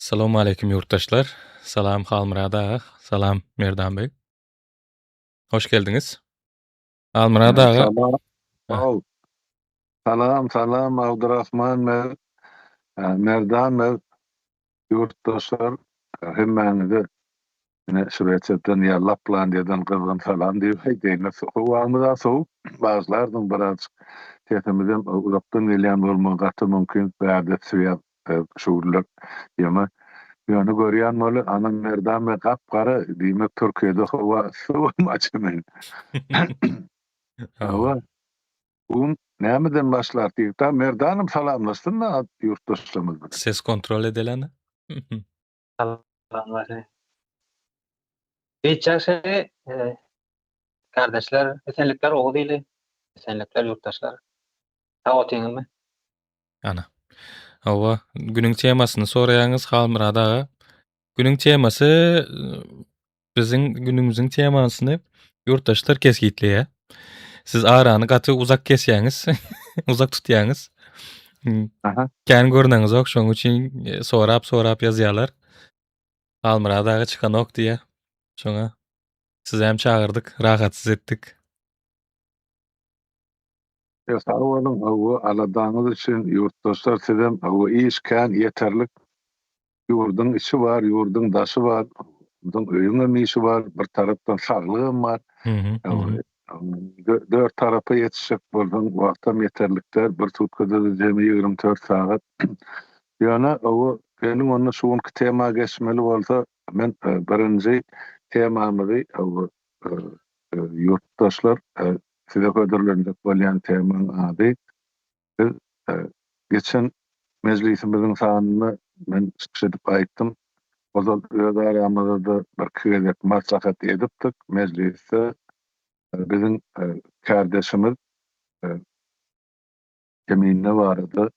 Salowmaleýkim ýurtdaşlar. Salam Halmyrat aga, salam Merdan beg. Hoş geldiňiz. Halmyrat aga. Salam. Sag Salam, salam Abdurahman beg, Merdan beg, ýurtdaşlar hemmäňize ine Şwesiýadan ýa Laplandiýadan gyzgyn salam diýip aýdaýyn. Howamyz-a sowuk, bagyşlarsyň birazjyk sesimizem uzakdan gelýän bolmagy gaty mümkin, bärde swýaz Şu günler ýöne ýöne görýän weli ana Merdan beg gap gara diýmek Türkiýede howa yssy bolmaçy men. Hawa. Bu gün nämeden başlar diýip da Merdanym salamlaşsyn da ýurtdaşlarymyz bilen. Ses kontrol edeleni. Salamlaşyn. Hiç ýagşy kardeşler esenlikler Oguz ili esenlikler ýurtdaşlar. Sag otyňyzmy? Ana. Hawa, günüň temasyny soraýaňyz Halmyrat aga. Günüň temasy biziň günümiziň temasyny ýurtdaşlar kesgitleýär. Siz arany gaty uzak kesýäňiz, uzak tutýaňyz. Aha. Kän görneňizok, şonuň üçin e, sorap-sorap ýazýarlar. Halmyrat aga çykanok diýýär. Şoňa sizi hem çagyrdyk, rahatsyz etdik. Ýa sag boluň hawa aladaňyz üçin ýurtdaşlar sizem hawa iş kän ýeterlik ýurduň içi bar ýurduň daşy bar onsoň öýüňem işi bar bir tarapdan saglygam bar dört tarapa ýetişjek bolsaň wagtam ýeterlik däl bir sutkada-da jemi 24 sagat ýöne hawa geliň onda şu günki tema geçmeli bolsa men birinji temamyzy hawa ýurtdaşlar Size hödürlenjek bolýan temaň ady biz geçen mejlisimiziň sanynda men çykyş edip aýtdym. Ozal öz aramyzda-da birki gezek maslahat edipdik. Mejlisde biziň kärdeşimiz Kemine barada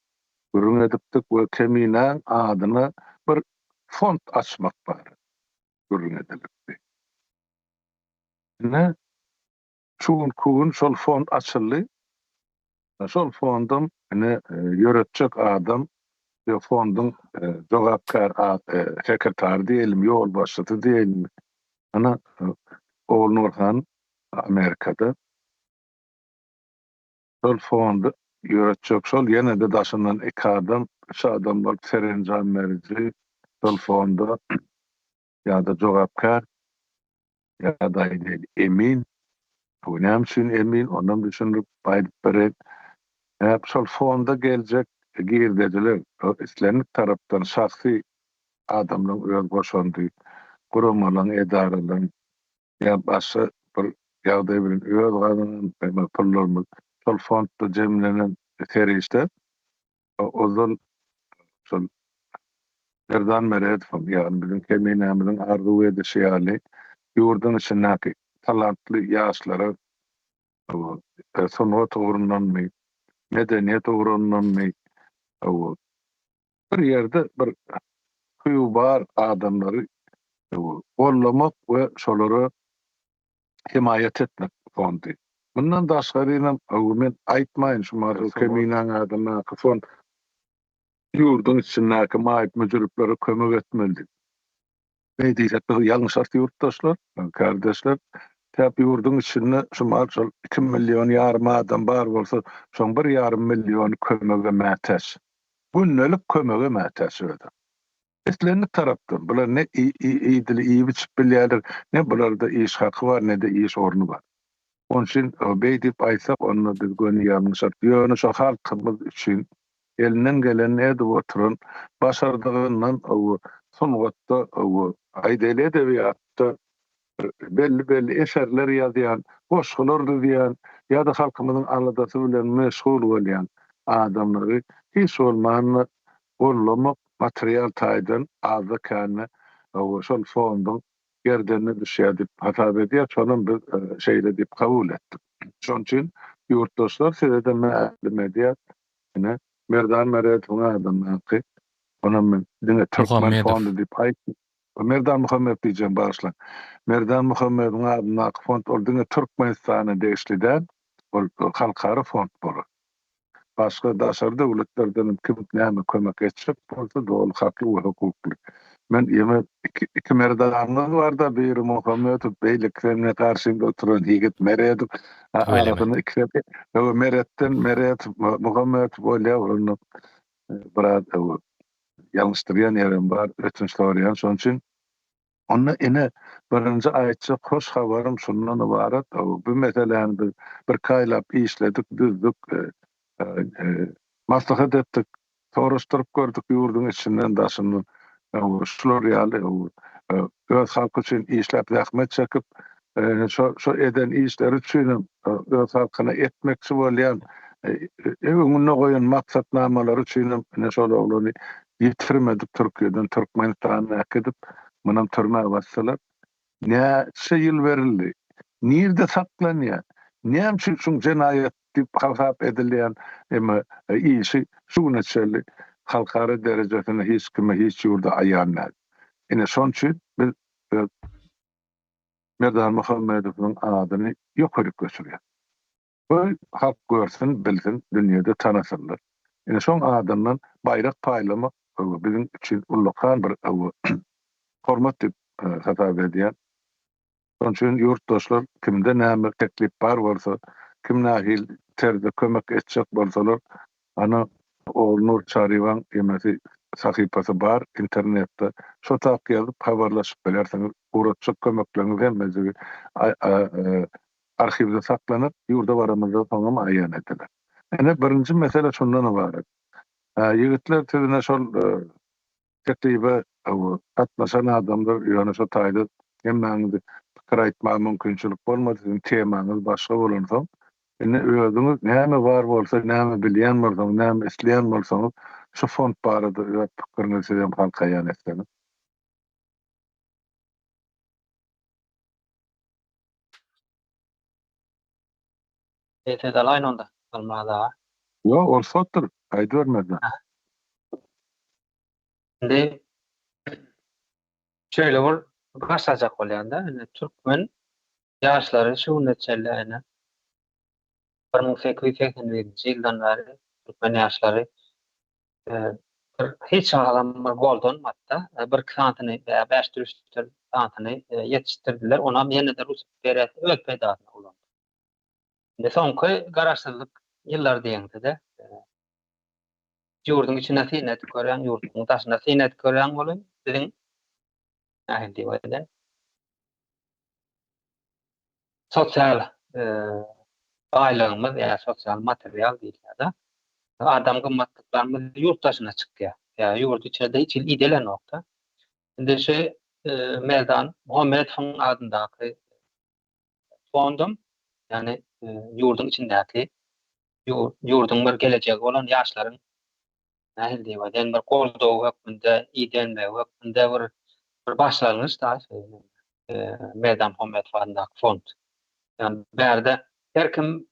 gürrüň edipdik we Keminäň adyna bir fond açmak barada gürrüň edilipdi. Ine, Şu günki gün şol fond açyldy. Şol fondam ine ýöretjek adam we fonduň jogapkär sekretary diýelim, ýolbaşçysy diýelim. Ana Ogulnur han Amerikada. Şol fondy ýöretjek şol ýene-de daşyndan iki adam, üç adam bolup serenjam beriji şol fonda ýa-da jogapkär ýa-da aýdaýly emin. Bu näme üçin emin, onam düşündirip aýdyp bereýin. Näp şol fonda geljek girdejiler islendik tarapdan şahsy adamlaryň öz goşandy, guramalaryň, edaralaryň ýa başga bir ýagdaý bilen öz gazanan pullarymyz şol fondda jemlenen serişde Ozal şol Merdan Meredowyň, ýagny biziň Keminämiziň arzuw edişi ýaly, ýurduň içindäki talantly ýaşlara sungat ugrundanmy, medeniýet ugrundanmy, bir ýerde bir hyjuw bar adamlary gollamak we şolara hemaýat etmek fondy. Mundan daşgarynam men aýtmaýyn şu Marşal Keminäň adyndaky fond ýurduň içindäki maýyp-müjrüplere kömek etmeli diýip. Beý diýsek biz ýalňyşarys ýurtdaşlar, kärdeşler. Sebäp ýurduň içinde şu Marşal 2 million ýarym adam bar bolsa, şoň bir ýarym milliony kömege mätäç. Gündelik kömege mätäç özem. Islendik tarapdan, bular ne idili iýip-içip bilýärler, ne bularda iş haky bar, ne-de iş orny bar. Onuň üçin beý diýip aýtsak, onda biz göni ýalňyşarys. Ýöne şo halkymyz üçin elinden gelenini edip oturan, başardygyndan sungatda, aýdaýly edebiýatda belli-belli eserler ýazýan, goşgular düzýän ýa-da halkymyzyň aladasy bilen meşgul bolýan adamlary hiç bolmanda gollamak material taýdan azda-kände şol fonduň gerdenine düşýär diýip hasap edýär. Şonam biz şeýle diýip kabul etdik. Şonuň üçin ýurtdaşlar size-de mälim edýär. Ine, Merdan Meredowyň adyndaky, onam men diňe Türkmen fondy diýip aýtdym. Merdan Muhammedow diýjegim bagyşlaň. Merdan Muhammedowyň adyndaky fond ol diňe Türkmenistana degişli däl, ol halkara fond bolar. Başga daşary döwletlerdenem kim näme kömek etjek bolsa doly hakly we hukukly. Men ýene iki merdanyňyz barda biri Muhammedow beýlekisi ine garşymda oturan ýigit Meredow arasynda ikisi Meretden Meredow Muhammedow bolýar onda biraz ýalňyşdyrýan ýerim bar ötünç soraýan şonuň üçin Onda ine, birinji aýtjak hoş habarym şundan ybarat, bu meseläni biz birki aýlap işledik, düzdük, maslahat etdik, soraşdyryp gördük ýurduň içinden, daşyndan. Şular ýaly öz halky üçin işläp, zähmet çekip, şo eden işleri üçinem öz halkyna etmekçi bolýan, öňünde goýan maksatnamalary üçinem ine şol oglany Ýitirim edip Türkiýeden Türkmenistana äkidip, munam türmä basdylar. Näçe ýyl berildi? Nirde saklanýar? Näme üçin şuň jenaýat diýip hasap edilýän eme işi şu güne çenli halkara derejesinde hiç kime, hiç ýurda aýan däl. Ine şonuň üçin biz öz Merdan Muhammedowyň adyny ýokaryk göçürýäs. Goý, halk görsün, bilsin, dünýede tanasynlar. Ine, şoň adyndan baýrak paýlamak biziň üçin ullakan bir hormat diýip hasap edýän. Şonuň üçin ýurtdaşlar kimde näme teklip bar bolsa, kim nähili terzde kömek etjek bolsalar, ana, Ogulnur Çaryýewaň emesi sahypasy bar internetde. Şo tak ýazyp habarlaşyp bilersiňiz. Ugratjak kömekleriňiz hemmejigi arhiwde saklanyp, ýurda baramyzdan soňam aýan ediler. Ine, birinji mesele şundan ybarat. Ýigitler, siz ine şol teklibe gatnaşan adamlar, ýöne şo taýda hemmäňizi pikir aýtmaga mümkinçilik bolmady, siziň temaňyz başga bolansoň, indi özüňiz näme bar bolsa, näme bilýän bolsaňyz, näme isleýän bolsaňyz, şu fond barada öz pikiriňizi sizem halka aýan etseňiz. Men söz alaýyn onda, Halmyrat aga. Ýok, rugsatdyr, aýdyber Merdan. Indi şeýle bir başlajak bolýan-da, indi türkmen ýaşlary şu güne çenli ine 1881-nji ýyldan bäri türkmen ýaşlary bir hiç adam bir goldanmady-da. Bir-iki sanysyny, bäşdir, üçdür sanysyny ýetişdirdiler. Onam ýene-de rus imperiýasy öz peýdasyna ulandy. Indi soňky garaşsyzlyk ýyllary diýeňde-de, ýurduň içine syn edip görýäň, ýurduň daşyna syn edip görýäň welin, biziň nähili diýip aýdaýyn, sosial baýlygymyz ýa sosial material diýilýär-de, adam gymmatlyklarymyz ýurt daşyna çykýar. Ýa ýurt içinde hiç hili idelenok-da. Indi şu Merdan Muhammedowyň adyndaky fondum, ýagny ýurduň içindäki ýurduň bir gelejegi bolan ýaşlaryň nähili diýip aýdaýyn, bir goldawy hökmünde, idenmegi hökmünde bir bir başlangyç da Merdan Muhammedow adyndaky fond. Ýagny bärde her kim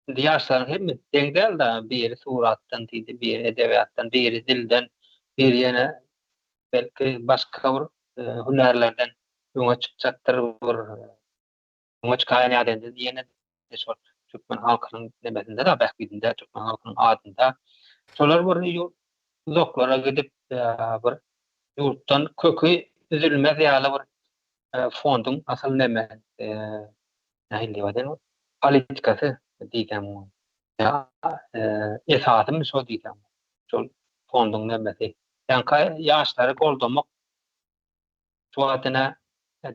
indi ýaşlaryň hemmesi deň däl-de, biri suratdan diýdi, biri edebiýatdan, biri dilden, biri ýene belki başga bir hünärlerden öňe çykjakdyr bir öňe çykaýan ýa-da indi ýene-de şol türkmen halkynyň nemesinde-de bähbidinde, türkmen halkynyň adynda şolar bir uzaklara gidip bir ýurtdan köki üzülmez ýaly bir fonduň asyl neme nähili diýip aýdaýyn politikasy diýsem ýa esasymy şo diýsem şol fonduň nemesi. Ýaňky ýaşlary goldamak Şu wagt ine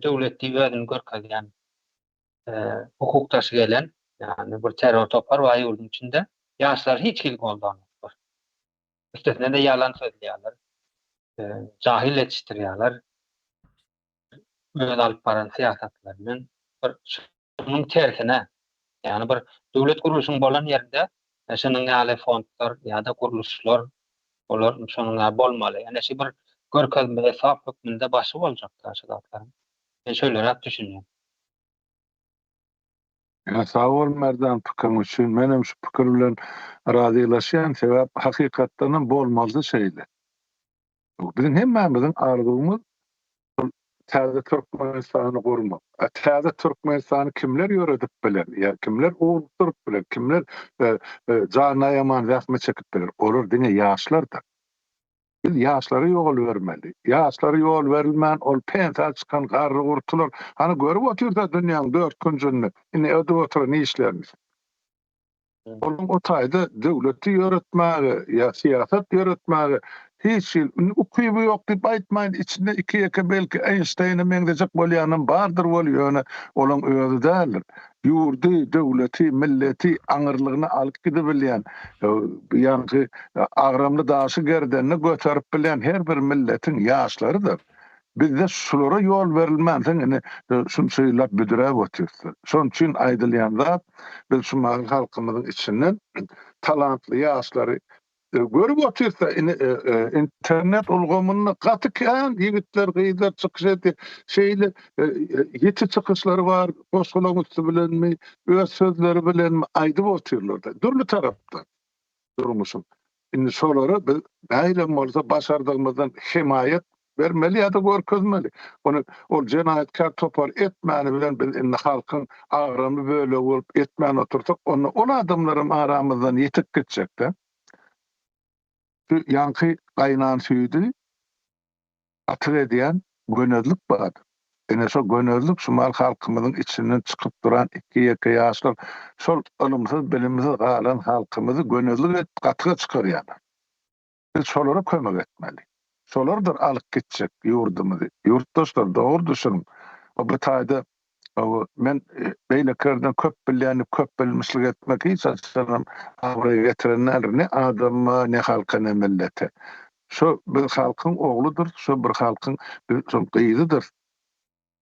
döwlet diýip özüni görkezýän hukuk daşy gelen, ýagny bir terror topar bar ýurduň içinde. Ýaşlar hiç hili goldanoklar. Üstesine-de ýalan sözleýärler. Jahyl ýetişdirýärler. Öz alyp baran syýasatlary bilen bir şunuň tersine, ýagny bir döwlet gurluşyň bolan ýerinde şunuň ýaly fondlar ýa-da gurluşlar olar şonuň ýaly bolmaly. Ýöne şu bir görkezme esbap hökmünde başy boljak da şu zatlaryň. Men şöýleräk düşünýän. Ýa sag bol Merdan pikiriň üçin. Menem şu pikir bilen razylaşýan. Sebäp hakykatdanam bolmaly şeýle. Biziň hemmämiziň arzuwymyz şol. Täze Türkmenistany gurmak. A täze Türkmenistany kimler ýöredip biler? Ýa kimler ugrukdyryp biler? Kimler janyny aýaman zähmet çekip biler? Olar diňe ýaşlardyr. Biz ýaşlara ýol bermeli. Ýaşlara ýol berilmän ol pensiýa çykan garry-gurtular, hany görüp otyrsa dünýäň dört künjünde indi edip oturan işlerini. Olaryň o taýda döwleti ýöretmäge ýa syýasat ýöretmäge hiç hili indi ukyby ýok diýip aýtmaýyn, içinde iki-ýeke belki Eýnşteýne meňzejek bolýanam bardyr weli ýöne olaň özi däldir. Ýurdy, döwleti, milleti aňyrlygyna alyp gidibilýän, ýaňky agramly daşy gerdenine göterip bilýän her bir milletiň ýaşlarydyr. Bizde şulara ýol berilmänsoň ine şunça ýyllap büdüräp otyrys. Şonuň üçin aýdylýan zat, biz şu mahal halkymyzyň içinden talantly ýaşlary Görüp otyrsa ine internet ulgamynda gaty kän ýigitler, gyzlar çykyş edýär. Şeýle ýiti çykyşlary bar, goşgularyň üsti bilenmi, öz sözleri bilenmi aýdyp otyrlar-da. Dürli tarapdan durmuşyň. Indi şolara biz nähilem bolsa başardygymyzdan hemaýat bermeli ýa-da görkezmeli. Ony ol jenaýatkär topar etmäni bilen biz indi halkyň agramly bölegi bolup etmän otursak, onda ol adamlaram aramyzdan ýitip gitjek-de. Şu ýaňky gaýnan süýdi gatyk edýän gönezlik bar. Ine şo gönezlik şu mal halkymyzyň içinden çykyp duran iki-ýeke ýaşlar şol ylymsyz, bilimsiz galan halkymyzy gönezlik edip gatyga çykarýarlar. Biz şolara kömek etmeli. Şolardyr alyp gitjek ýurdumyzy. Ýurtdaşlar dogry düşüniň. O bir taýda men beýlekilerden köp bilýän diýip köp bilmişlik etmek hiç haçanam abraý getiren däldir. Ne adama, ne halka, ne millete. Şo bir halkyň ogludyr, şo bir halkyň biz şol gyzydyrys.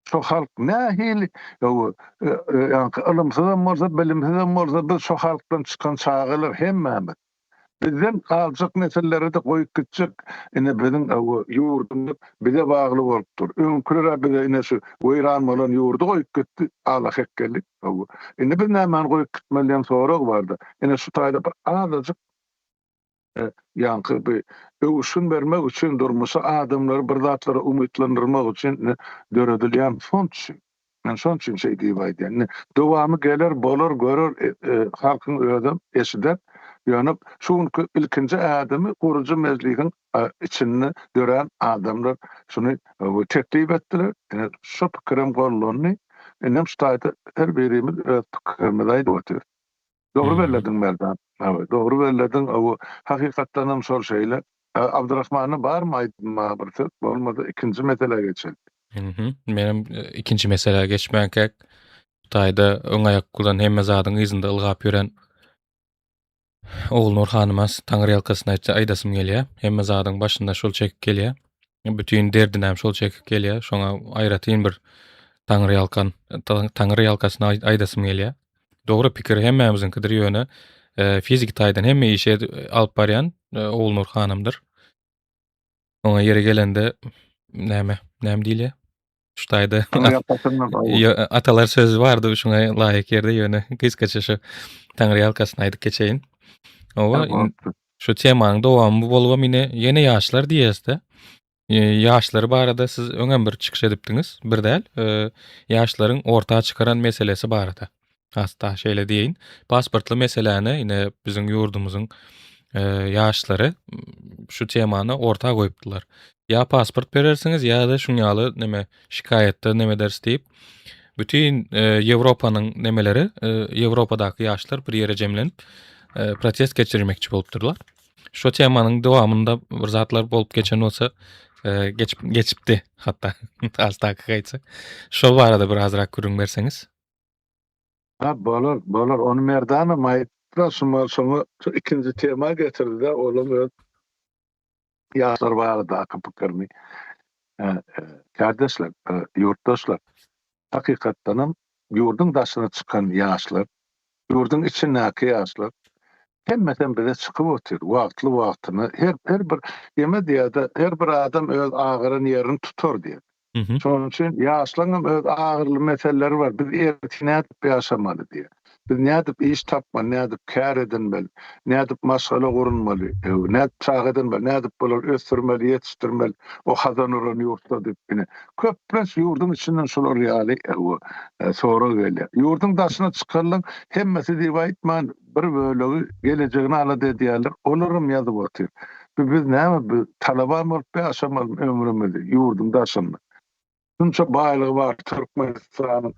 Şo halk nähili ýaňky ylymsyzam bolsa, bilimsizem bolsa biz şo halkdan çykan çagalar hemmämiz. Bizden galjak nesillere-de goýup gitjek ine biziň ýurdumyz bize bagly bolup dur. Öňküler-ä bize ine şu weýran bolan ýurdy goýup gitdi, ala hekgeli. Indi biz nämäni goýup gitmeli diýen sorag bar-da. Ine şu taýda bir azajyk ýaňky bir öwüşgin bermek üçin durmuşa adamlary bir zatlara umytlandyrmak üçin döredilýän fond şu. Men şonuň üçin şeý diýip aýdýan. Indi dowamy geler, bolar, görer, halkyň özem eşider. Ýöne şu günki ilkinji ädimi gurujy mejlisiň içinde dörän adamlar şuny teklip etdiler. Ine şo pikirem gollandy. Indem şu taýda her birimiz öz pikirimizi aýdyp otyrys. Dogry bellediň Merdan. Hawa, dogry bellediň. Hawa, hakykatdanam şol şeýle. Abdyrahmanda barmy aýtmaga bir söz? Bolmasa ikinji meselä geçeli. Mhm. Menem ikinji meselä geçmänkäk bu taýda öň aýak bilen hemme zadyň yzynda ylgap ýören Ogulnur hanyma taňryýalkasyn aýdasym gelýär. Hemme zadyň başynda şol çekip gelýär. Bütin derdinem şol çekip gelýär. Şoňa aýratyn bir taňryýalkan taňryýalkasyn aýdasym gelýär. Dogry pikir hemmämiziňkidir ýöne e, fiziki taýdan hemme işi alyp barýan e, Ogulnur hanymdyr. Oňa ýeri gelende näme, näme diýilýär? Şu taýda atalar sözi bardy şuňa laýyk ýerde ýöne gysgaça şu Taňryýalkasyn aýdyp geçeýin. Owa, şu temanyň dowamy bolubam ine ýene ýaşlar diýýäs-de. Ýaşlar barada siz öňem bir çykyş edipdiňiz, bir däl, ýaşlaryň orta çykaran meselesi barada. Has-da şeýle diýeýin, pasportly meseläni ine biziň ýurdumyzyň ýaşlary şu temany orta goýupdylar. Ýa pasport berersiňiz, ýa-da şuň ýaly neme şikaýatda neme ederis diýip, bütin Ýewropanyň nemeleri, Ýewropadaky ýaşlar bir ýere jemlenip, protest geçirmekçi bolupdyrlar. Şu temanyň dowamynda bir zatlar bolup geçen bolsa, e, geçip geçipdi hatda. Az takyk aýtsak. Şol barada bir azrak gürrüň berseňiz. Ha, bolar, bolar. Ony Merdanam aýtdy, şuňa şoňa şu ikinji tema getirdi-de, olam öz ýaşlar baradaky pikirini. E, e, kardeşler, e, ýurtdaşlar, hakykatdanam ýurduň daşyna çykan ýaşlar Ýurduň içindäki ýaşlar hemmesem bize çykyp otyr. Wagtly wagtyna her her bir eme diýýärde her bir adam öz agyran ýerini tutar diýýär. Şonuň üçin ýaşlaryň hem öz agyrly meseleleri bar. Biz ertir nädip ýaşamaly diýýär. Biz nädip iş tapmaly, nädip kär edinmeli, nädip maşgala gurunmaly, nädip çaga edinmeli, nädip bulary ösdürmeli, ýetişdirmeli o hazan uran ýurtda diýip, ine, köplenç ýurduň içinden şular ýaly sorag gelýär. Ýurduň daşyna çykanlaryň hemmesi diýip aýtman, bir bölegi gelejegini alada edýärler, olaram ýazyp otyr. Bu biz näme, bu talaban bolup ýaşamalymy ömrümizi ýurduň daşynda? Şunça baýlygy bar Türkmenistanyň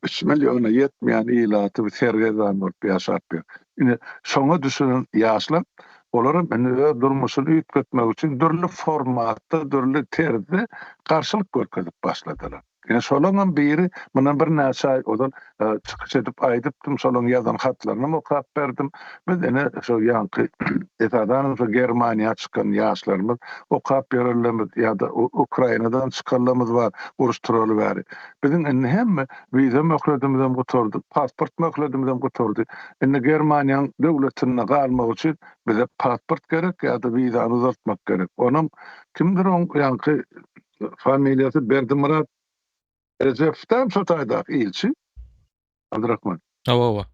üç milliona ýetmeýän ilaty bir sergezdan bolup ýaşap ýör. Ine, şoňa düşünen ýaşlar, olaram indi öz durmuşyny üýtgetmek üçin dürli formatda, dürli terzde garşylyk görkezip başladylar. Ine, şolaňam biri mundan birnäçe aý ozal çykyş edip aýdypdym, şolaň ýazan hatlarynam okap berdim. Biz ine şo ýaňky esasanam şo Germaniýa çykan ýaşlarymyz okap ýörenlerimiz ýa-da Ukrainadan çykanlarymyz bar uruş turaly bäri. Biziň indi hemme wiza möhledimizem gutardy, pasport möhledimizem gutardy. Indi Germaniýaň döwletinde galmak üçin bize pasport gerek ýa-da wizany uzaltmak gerek. Onam kimdir oň ýaňky familiýasy Berdimyrat Rejepowdam şo taýdaky ilçi. Abdyrahman. Hawa,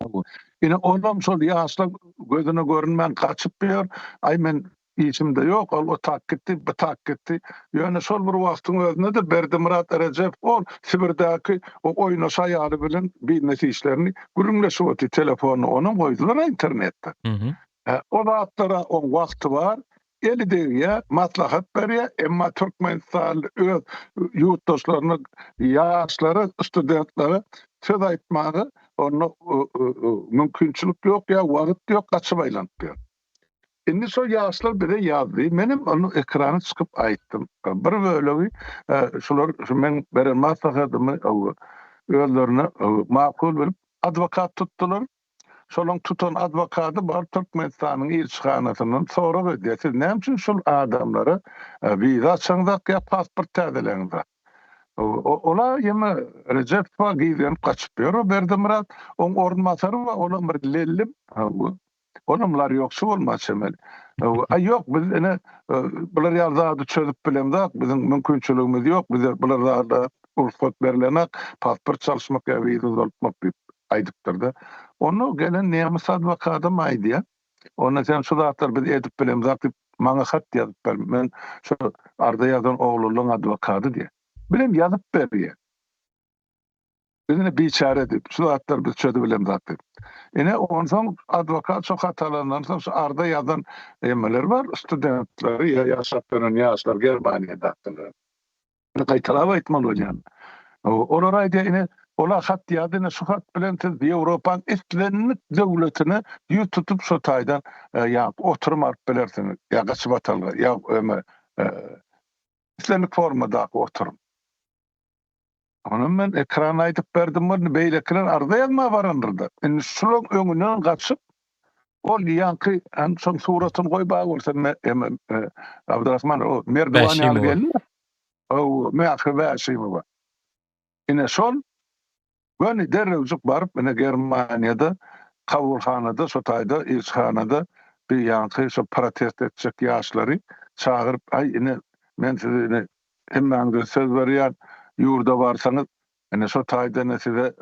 hawa. Ine olam şol ýaşlar gözüne görünmän gaçyp ýör. Aý men işimde ýok, ol o tak gitdi, bu tak gitdi. Ýöne şol bir wagtyň özünde-de Berdimyrat Rejepow ol Sibirdäki o oýnaş aýaly bilen biznes işlerini gürrüňleşip otyr telefonda. Onam goýdular-a internetde. O zatlara oň wagty bar. Eli degýär, maslahat berýär, emma türkmenistanly öz ýurtdaşlaryna, ýaşlara, studentlere söz aýtmaga onda mümkinçilik ýok ýa wagt ýok, gaçyp aýlanyp ýör. Indi şol ýaşlar bize ýazdy, menem ony ekrana çykyp aýtdym. Bir bölegi şular şu meň beren maslahatymy özlerine makul bilip adwokat tutdular. Şolaň tutan adwokady baryp Türkmenistanyň ilçihanasyndan sorag edýär, siz näme üçin şul adamlara wiza açaňzak ýa pasport täzeläňzak? Ola ýeme Rejepowa gizlenip gaçyp ýör o Berdimyrat, oň orunbasary bar, olam bir lellim, olam larýokçy bolmaga çemeli. Aý ýok biz ine bular ýaly zady çözüp bilemzok, biziň mümkinçiligimiz ýok, bize bular zada rugsat berlenak, pasport çalyşmak ýa wiza uzaltmak diýip. aýdypdyr-da. Onda gelen nemes adwokadam aýdýar, Onda sen şu zatlary biz edip bilemzok diýip, maňa hat ýazyp ber. Men şu arza ýazan oglanlaryň adwokady diýýär. Birem ýazyp berýär. Biz ine biçäre diýip, şu zatlary biz çözüp bilemzok diýip. Ine, onsoň adwokat şo hat alandan soň şu arza ýazan emeler bar, studentleri ýa ýaşap ýören ýaşlar Germaniýadakylar. Ine gaýtalap aýtmaly bolýan. Olar aýdýar ine ola hat ýazdy ine şu hat bilen siz Ýewropaň islendik döwletine ýüz tutup şo taýdan ýa oturum alyp bilersiňiz ýa gaçybatalga ýa öme islendik formadaky oturum. Ony men ekrana aýdyp berdim indi beýlekiler arza ýazmaga barandyrda. Indi şulaň öňünden gaçyp Ol ýaňky hem şoň suratyny goý bar bolsa Abdurrahman o merdiwan ýaly geldi. O Mähri Bäşimowa. Ine şol göni derrewjik baryp ine Germaniýada kabulhanada şo taýda ilçihanada bir ýaňky şo protest etjek ýaşlary çagyryp aý ine men size ine hemmäňize söz berýän ýurda barsaňyz Ine şo taýda ine size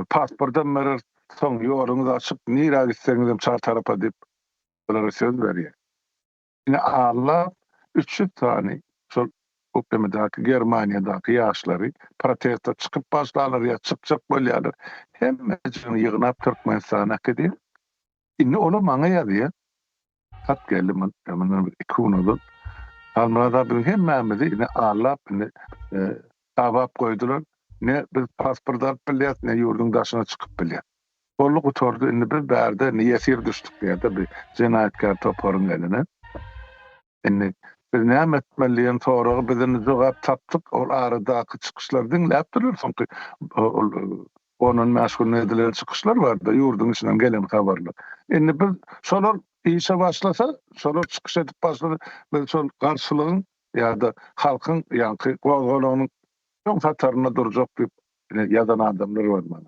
pasportam bereris, soň ýoluňyz açyk, nirä gitseňizem çar tarapa diýip, bulara söz berýär. Ine Alla 300 sany şol UPM-daky, Germaniýadaky ýaşlary proteste çykyp başlarlar ýa çykjak bolýarlar. Hemmejigini ýygnap Türkmenistana äkidýär. Indi olar maňa ýazýar. Hat geldi mundan bir iki gün ozal. Halmyrat aga biziň hemmämizi ine allap indi gabap goýdular. Ne biz pasport alyp bilýäs, ne ýurduň daşyna çykyp bilýäs. Boldy gutardy indi biz bärde indi ýesir düşdük diýýär-de bir jenaýatkär toparyň eline. Indi biz näme etmeli diýen soraga biz indi jogap tapdyk. Ol aradaky çykyşlary diňläpdirler soňky ol on-on bäş günde edilen çykyşlar bardy, ýurduň içinden gelen habarlar. Indi biz şolar işe başlasa, şolar çykyş edip başlasa, biz şol garşylygyň ýa-da halkyň ýaňky gozgalaňynyň öň hatarynda durjak diýip ýazan adamlar bar mana.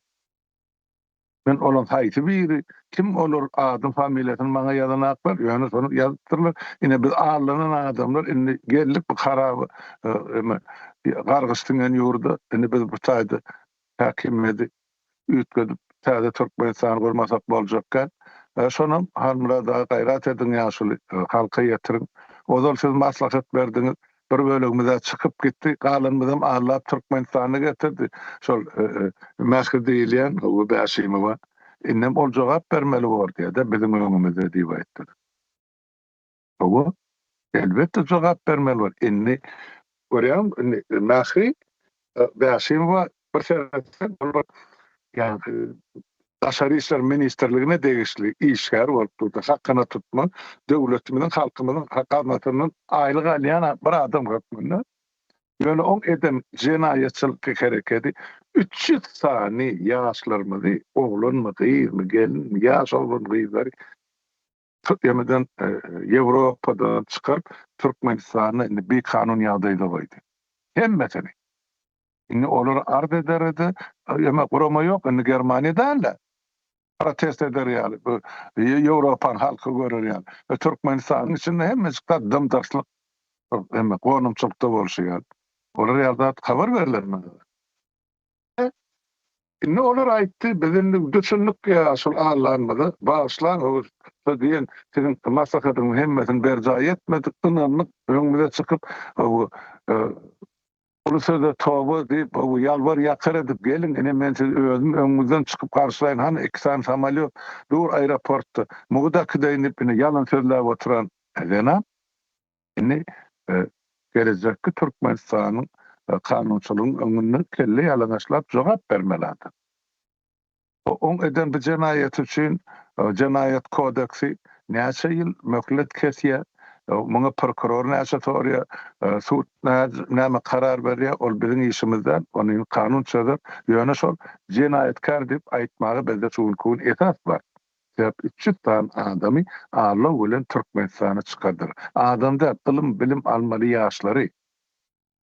Men olaň haýsy biri, kim olar adyny familiýasyny maňa ýazanaklar, ýöne şony ýazypdyrlar. Ine biz aldanan adamlar indi geldik bu haraba eme gargyş siňen ýurda, indi biz bu taýda häkimiýeti üýtgedip. Täze Türkmenistany gurmasak boljak däl. Şonam Halmyrat aga gaýrat ediň ýaşuly, halka ýetiriň. Ozal siz maslahat berdiňiz, bir bölegimiz-ä çykyp gitdi, galanymyzam allap Türkmenistana getirdi. Şol Mähri diýilýän Bäşimowa. Indem ol jogap bermeli bor diýýär-de biziň öňümizde diýip aýtdy. Hawa, elbetde jogap bermeli bor. Indi görýäňmi, indi Mähri Bäşimowa bir seretseň ol bir ýa-da Daşary işler ministrligine degişli işgär bolup durdy. Hakyna tutma, döwletimiziň, halkymyzyň gaznasyndan aýlyk alýan bir adam hökmünde. Ýöne oň eden jenaýatçylykly herekedi 300 sany ýaşlarymyzy, oglanmy, gyzmy, gelinmi, ýaş oglan-gyzlary Türkiýeden Ýewropadan çykaryp Türkmenistanda indi bikanun ýagdaýda goýdy. Hemmesini. Indi olar arz ederede ýa gurama ýok indi Germaniýa dälde. Protest eder ýaly bu Ýewropanyň halky görer ýaly. We Türkmenistanyň içinde hemmejik zat dym-dyrslyk hemme gonamçylykda bolşy ýaly. Olar ýaly zat habar berler maňa. Indi olar aýtdy, biz indi düşündik ýa şol allanymyza, bagyşlaň şo diýen siziň maslahatyňyzyň hemmesini berjaý etmedik, ynandyk, öňümize çykyp uly söze toba diýip, ýalbar ýakar edip geliň, ine men sizi özüm öňüňizden çykyp garşylaýyn, hany iki sany samolýot dur aeroportda, mugy dakydaýyn diýip ine ýalan sözläp oturan zenan. Indi gelejekki Türkmenistanyň kanunçylygyň öňünde kelle ýalaňaçlap jogap bermeli adam. Oň eden bu jenaýaty üçin jenaýat kodeksi näçe ýyl möhlet kesýär, muňa prokuror näçe soraýar, sud näme karar berýär, ol biziň işimiz däl, ony kanun çözer. Ýöne şol jenaýatkär diýip aýtmaga bizde şu günki gün esas bar. Sebäp 300 sany adamy aldaw bilen Türkmenistana çykardylar. Adam däl, ylym, bilim almaly ýaşlary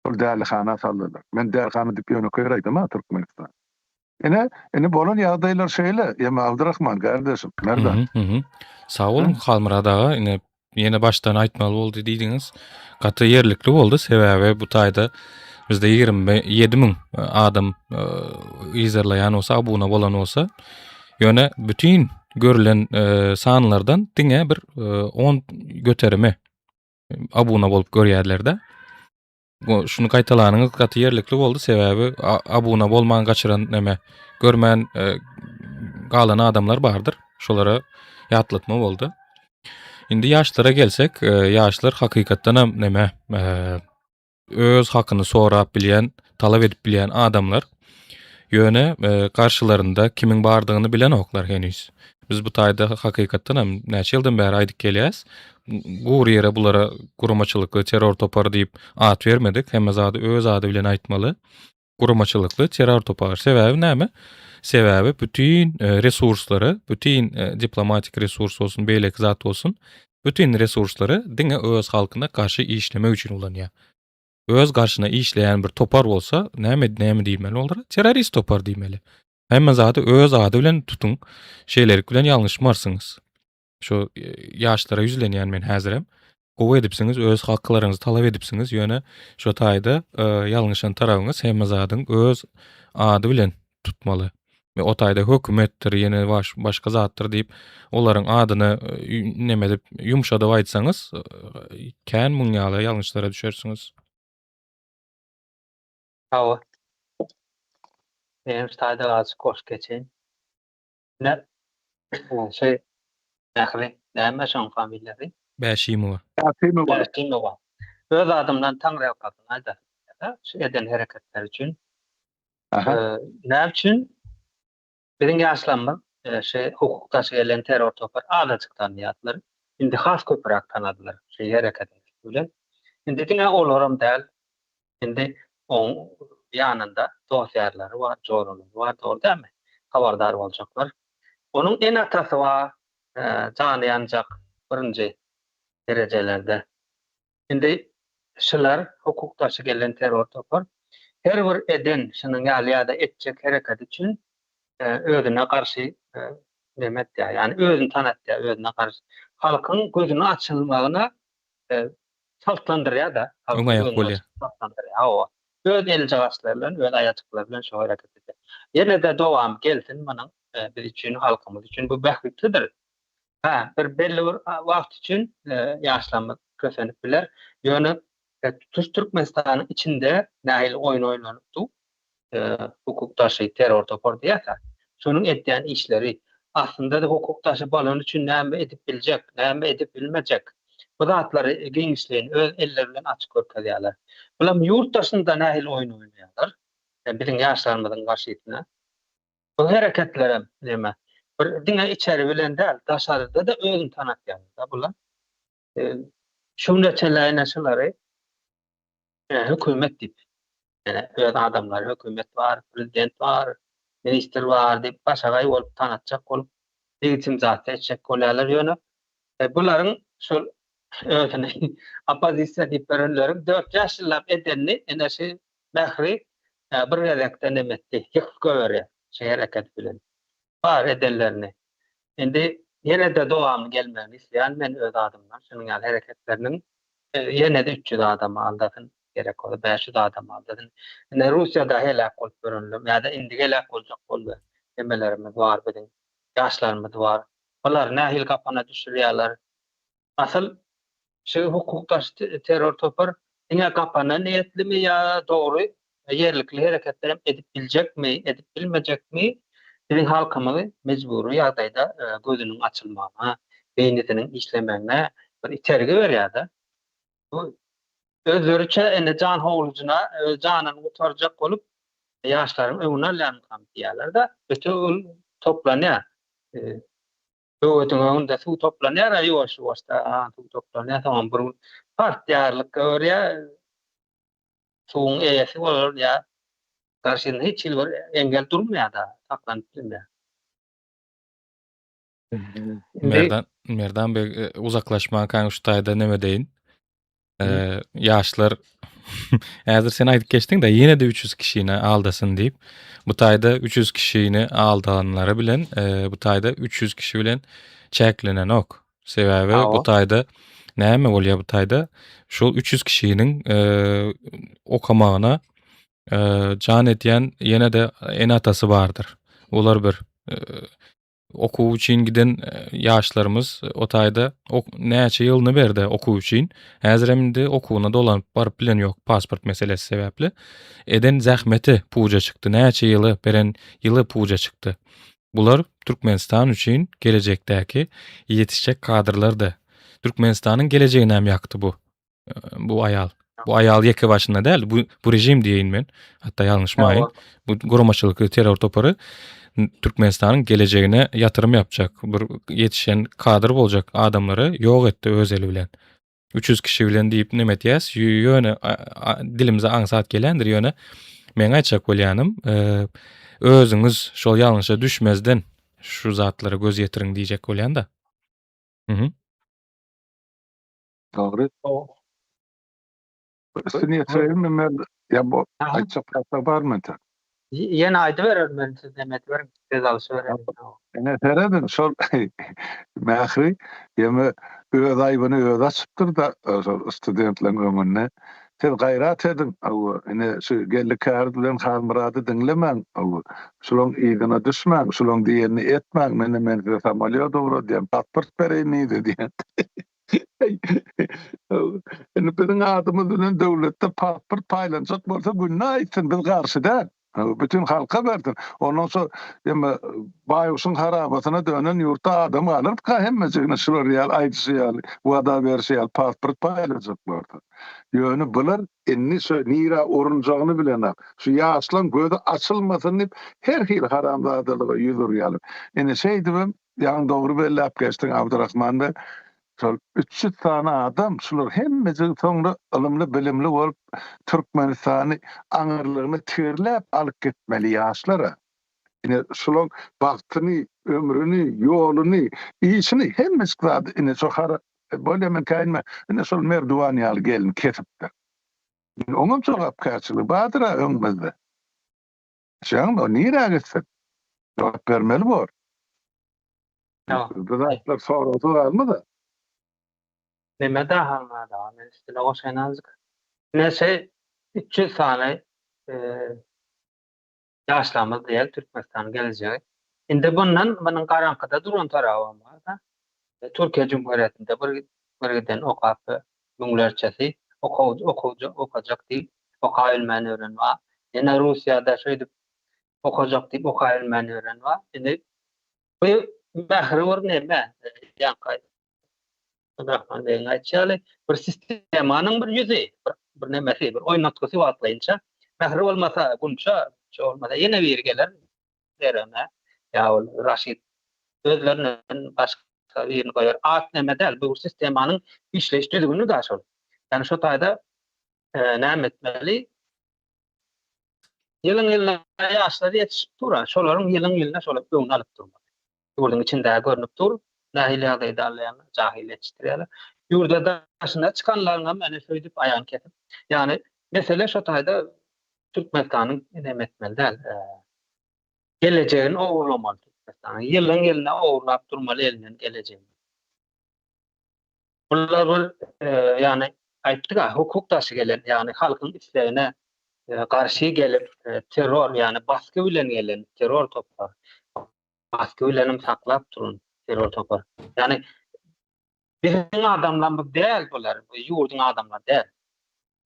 şol dälihana saldylar. Men dälihana diýip ýönekeý ýer aýdamok Türkmenistan. Ine, indi bolan ýagdaýlar şeýle, ýa Abdyrahman gardaşym, Merdan. Sag boluň Halmyrat aga, ine Ýene başdan aýtmaly boldy diýdiňiz. Gaty ýerlikli boldy, sebäbi bu taýda bizde 27 müň e, adam e, yzarlaýan bolsa, abuna bolan bolsa, ýöne bütin görülen e, sanlardan diňe bir 10 göterimi abuna bolup görýärler-de. Şuny gaýtalanyňyz gaty ýerlikli boldy, sebäbi abuna bolman gaçyran neme görmän e, galan adamlar bardyr. Şolara ýatlatma boldy. Indi ýaşlara gelsek, e, ýaşlar hakykatdan hem neme e, öz hakyny sorap bilýän, talap edip bilýän adamlar. Ýöne e, garşylarynda kimiň bardygyny bilenoklar heniz. Biz bu taýda hakykatdan hem näçe ýyldan bäri aýdyp gelýäs. Gury ýere bulara guramaçylykly terror topary diýip at bermedik. Hemme zady öz ady bilen aýtmaly. Guramaçylykly terror topary. Sebäbi näme? Sebäbi bütin e, resurslary, bütin e, diplomatik resurs bolsun, beýleki zat bolsun, bütin resurslary diňe öz halkyna garşy işlemek üçin ulanýar. Öz garşyna işleýän bir topar bolsa, näme näme diýmeli olara? Terrorist topar diýmeli. Hemme zady öz ady bilen tutuň. Şeýlelik bilen ýalňyşmarsyňyz. Şu e, ýaşlara ýüzlenýän men häzirem. Gowy edipsiňiz, öz haklaryňyzy talap edipsiňiz, ýöne şu taýda e, ýalňyşan tarabyňyz hemme zadyň öz ady bilen tutmaly. We o taýda hökümetdir, ýene baş, başga zatdyr diýip, olaryň adyny e, neme edip ýumşadyp aýtsaňyz, kän muň ýaly ýalňyşlara düşersiňiz. Hawa. Menem şu taýda azajyk goşup geçeýin. Ine, şeý Mähri, näme şoň familiýasy? Bäşimowa. Bäşimowa. Bäşimowa. Öz adymdan taňryýalkasyn aýdasym gelýär, şu eden hereketleri üçin. Aha. Näme üçin biziň ýaşlarymyz şu hukuk daşy gelen terror topary azajyk tanaýardylar. Indi has köpüräk tanadylar şu hereketiň üsti bilen. Indi diňe olaram däl, Indi oň ýanynda dost-ýarlary bar, joralary bar, dogry dälmi? Habardar boljaklar. Onuň ene-atasy bar, jany ýanjak birinji derejelerde. Indi şular hukuk daşy gelen terror topar her bir eden şunuň ýaly ýa-da etjek hereketi üçin özüne garşy neme etýär, ýagny özüni tanatýar, özüne garşy halkyň gözüni açylmagyna çaltlandyrýar-da. Öň aýak bolýar. Çaltlandyrýar, hawa. Öz eljagaçlary bilen, öz aýajyklary bilen şo hereket edýär. Ýene-de dowamy gelsin munuň. Biz üçin, halkymyz üçin bu bähbitlidir. Hä, bir belli bir wagt üçin ýaşlarymyz kösenip biler. Ýöne tutuş Türkmenistanyň içinde nähili oýun oýnanyp dur, hukuk daşy terror topar diýýäs-ä. Şonuň edýän işleri, aslynda-da hukuk daşy bolany üçin näme edip biljek, näme edip bilmejek, bu zatlary giňişleýin öz elleri bilen açyp görkezýärler. Bulam ýurt daşynda nähili oýun oýnaýarlar, biziň ýaşlarymyzyň garşysyna. Bu hereketlerem näme, bir diňe içeri bilen däl, daşaryda-da özüni tanatýarlar-da bular. Şu güne çenli ine şulary hökümet diýip, ýöne öz adamlary hökümet bar, prezident bar, ministr bar diýip başagaý bolup tanatjak bolup legitimizasiýa etjek bolýarlar ýöne bularyň şol özüni oppozisiýa diýip ýörenleriň dört-bäş ýyllap edenini ine şu Mähri bir gezekde neme etdi, ýykyp goýberýär şu hereketi bilen bar edenlerini. Indi ýene-de dowamly gelmegini isleýän men öz adymdan şunuň ýaly hereketleriniň ýene-de 300 adamy aldasyn, gerek bolsa 500 adamy aldasyn. Indi Russiýada heläk bolup ýörenler ýa-da indi heläk boljak boldy nemelerimiz bar biziň, ýaşlarymyz bar. Bular nähili gapana düşürýärler? Asyl şu hukukdaş terror topar diňe gapana niýetlimi ýa dogry ýerlikli hereketlerem edip biljekmi, edip bilmejekmi, biziň halkymyzy mejbury ýagdaýda gözüniň açylmagyna, beýnisiniň işlemegine bir itergi berýär-de. Bu özleriçe indi jan howlujyna öz janyny gutarjak bolup ýaşlaryň öňüni alýarmykam diýýärler-de, öte ol toplanýar. Böwediň öňünde suw toplanýar-a ýuwaş-ýuwaşdan suw toplanýar, soňam bir gün partýarlyk görýär. Suwuň eýesi bolar ýa garşysynda hiç hili bir engel durmaýar-da, saklanyp bilmeýär. Merdan, Merdan beg e, uzaklaşmankaň şu taýda neme deýin. E, ýaşlar häzir sen aýdyp geçdiň-de ýene-de 300 kişini aldasyn diýip. Bu taýda 300 kişini aldanlary bilen e, bu taýda 300 kişi bilen çäklenenok. Sebäbi bu taýda näme bolýar bu taýda? Şol 300 kişiniň e, okamagyna e, jan edýän ýene-de ene-atasy bardyr. Olar bir e, okuw üçin giden ýaşlarymyz o taýda näçe ýylyny berdi okuw üçin. Häzirem indi okuwyna dolanyp baryp bilen ýok pasport meselesi sebäpli. Eden zähmeti puja çykdy. Näçe ýyly beren ýyly puja çykdy. Bular Türkmenistan üçin gelejekdäki ýetişjek kadrlardy. Türkmenistanyň gelejeginem ýakdy bu. Bu aýal. Bu aýal ýeke başyna däl, bu bu režim diýeýin men. Hatda ýalňyşmaýyn. Bu guramaçylykly terror topary Türkmenistanyň gelejegine ýatyrym ýapjak, bir ýetişen kadr boljak adamlary ýok etdi öz eli bilen. 300 kişi bilen diýip neme etýäs? Ýöne dilimize aňsat geländir, ýöne meň aýtjak bolýanym, özüňiz şol ýalňyşa düşmezden şu zatlara göz ýetiriň diýjek bolýan-da. Mhm. Dogry. Üstüni ýetireýinmi men? Ýa bu aýtjak zatlar barmy entek? Ýene aýdyberer men siz neme ediberiň, söz alyşyberelim. Ine serediň şol Mähri ýeme öz aýbyny özi açypdyr-da şol studentleriň öňünde. Siz gaýrat ediň, hawa, ine şu Geldi Käriz bilen Halmyrady diňlemäň, hawa, şulaň yzyna düşmäň, şulaň diýenini etmäň, mende men size samolýot ugradýan, pasport bereýin diýdi diýen. Indi biziň adymyz bilen döwletde pasport paýlanjak bolsa günde aýtsyn, biz garşy däl. Bütin halka bersin. Ondan soň emme baýguşyň harabasyna dönen ýurtda adam galarmyka hemmejigine şular ýaly aýdyşy ýaly, wada berşi ýaly pasport paýlajak bolsa. Ýöne bular indi şu nirä urunjagyny bilenok. Şu ýaşlaň gözi açylmasyn diýip her hili haramzadalyga ýüz urýarlar. Indi şeýdibem Ýaňy dogry belläp geçdiň Abdyrahman beg. Şol 300 sany adam şular hemmejigi soňra ylymly bilimli bolup Türkmenistany aňyrlygyna tigirläp alyp gitmeli ýaşlara. Ine şulaň bagtyny, ömrüni, ýoluny, işini hemmejik zady ine şo hara bolýa men käýinme ine şol merduwan ýaly gelin kesipdir. Indi oňam jogapkärçiligi bardyr-a öňümizde. Düşýäňmi? O nirä gitsin? Jogap bermeli bor. Bu zatlar soragsyz galmaz-a. Neme daha da men üstüne goşaýyn azjyk. Ine şeý 300 sany ýaşlarymyz diýeli Türkmenistanyň gelejegi. Indi bundan munuň garaňkyda duran tarabam bar-da. Türkiýe Jumhuriýetinde bir bir giden okap müňlerçesi okuw okuw okajak diýip okabilmän ýören bar. Ýene Russiýada şeýdip okajak diýip okabilmän ýören bar. Indi bu mähri bir neme ýaňky Abdurrahman begiň aýtşy ýaly bir sistemanyň bir ýüzi, bir bir nemesi, bir oýnatgysy wagtlaýynça. Mähri bolmasa Gunça, Gunça bolmasa ýene biri geler. Berene ýa ol Raşid özlerinden başga birini goýar. At neme däl, bu sistemanyň işleýiş düzgüni da şol. Ýani şo taýda näme etmeli? Ýylyň ýylyna ýaşlar ýetişip dur-a, şolaryň ýylyň ýylyna şolar öňüni alyp durmaly. Ýurduň içinde görnüp dur, nähili ýagdaýda alýarlar, jahil ýetişdirýärler. Ýurda daşyna çykanlaryňam ene şöýdüp aýagyny kesip, ýagny mesele şo taýda Türkmenistanyň neme etmeli däl. Gelejegini ogurlamaly Türkmenistanyň. Ýylyň ýylyna ogurlap durmaly elinden gelejegini. Bular bir ýagny aýtdyk-a hukuk daşy gelen, ýagny halkyň islegine garşy gelip terror, ýagny basgy bilen gelen terror topar. Basgy bilenem saklap duran terror topar. Ýagny biziň adamlarymyz däl bular, bu ýurduň adamlary däl.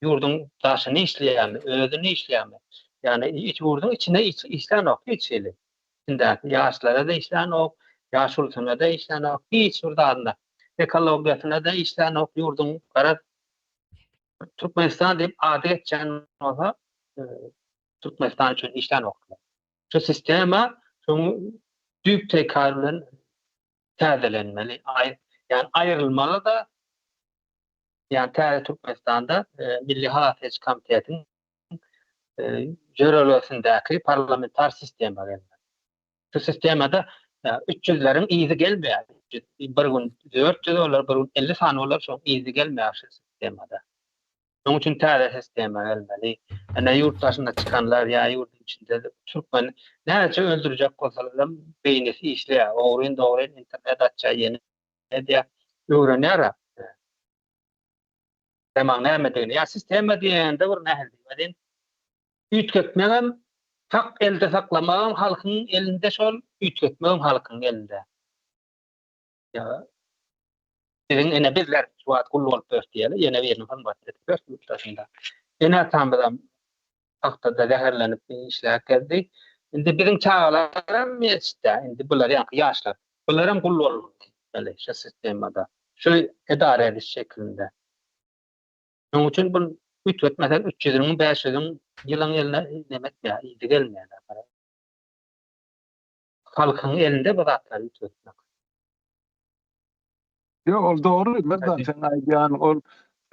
Ýurduň daşyny işleýärmi, özüni işleýärmi? Ýagny ýurduň içinde işlänok hiç hili. Içindäki ýaşlara-da işlänok, ýaşulusyna-da işlänok, hiç bir zadyna. Ekologiýasyna-da işlänok ýurduň garaz Türkmenistan diýip ady geçýän bolsa Türkmenistan üçin işlänok. Şu sistema şoň düýp teýkar bilen täzelenmeli. Ýagny aýrylmaly-da Ýagny täze Türkmenistanda Milli halas ediş komitetiň ýörelgesindäki parlamentar sistema gelmeli. Şu sistemada üç ýüzleriň yzy gelmeýär. Bir gün 400 bolar, bir gün 50 sany bolar, şoň yzy gelmeýär şu sistemada. Şonuň üçin täze sistema gelmeli. Ene ýurt daşyna çykanlar ýa ýurduň içinde türkmen näçe öldürjek bolsalar hem beýnisi işleýär. Ogryn-dogryn internet açýar, ýene edýär, öwrenýär. Sistemaň nämedigini. Ýa sistema diýende bir nähili diýmedin. Üýtgetmegem, sak elde saklamagam halkyň elinde şol, üýtgetmegem halkyň elinde. Ýa biziň ene bizler şu wagt gul bolup ýörüs diýeli, ýene biriniň hyzmat edip ýörüs ýurt daşynda. Ene-atamyzam pagtada zäherlenip işläp gezdi. Indi biziň çagalaram ýetişdi, indi bular ýaňky ýaşlar. Bularam gul bolup gitmeli şu sistemada, şu edara ediş şekilinde. Şonuň üçin bu üýtgetmeseň 300-iň, 500-iň ýylyň ýylyna neme etmeýär, yzy gelmeýär. Halkyň elinde bu zatlary üýtgetmek. Ýok, ol dogry, Merdan, seň aýdýanyň ol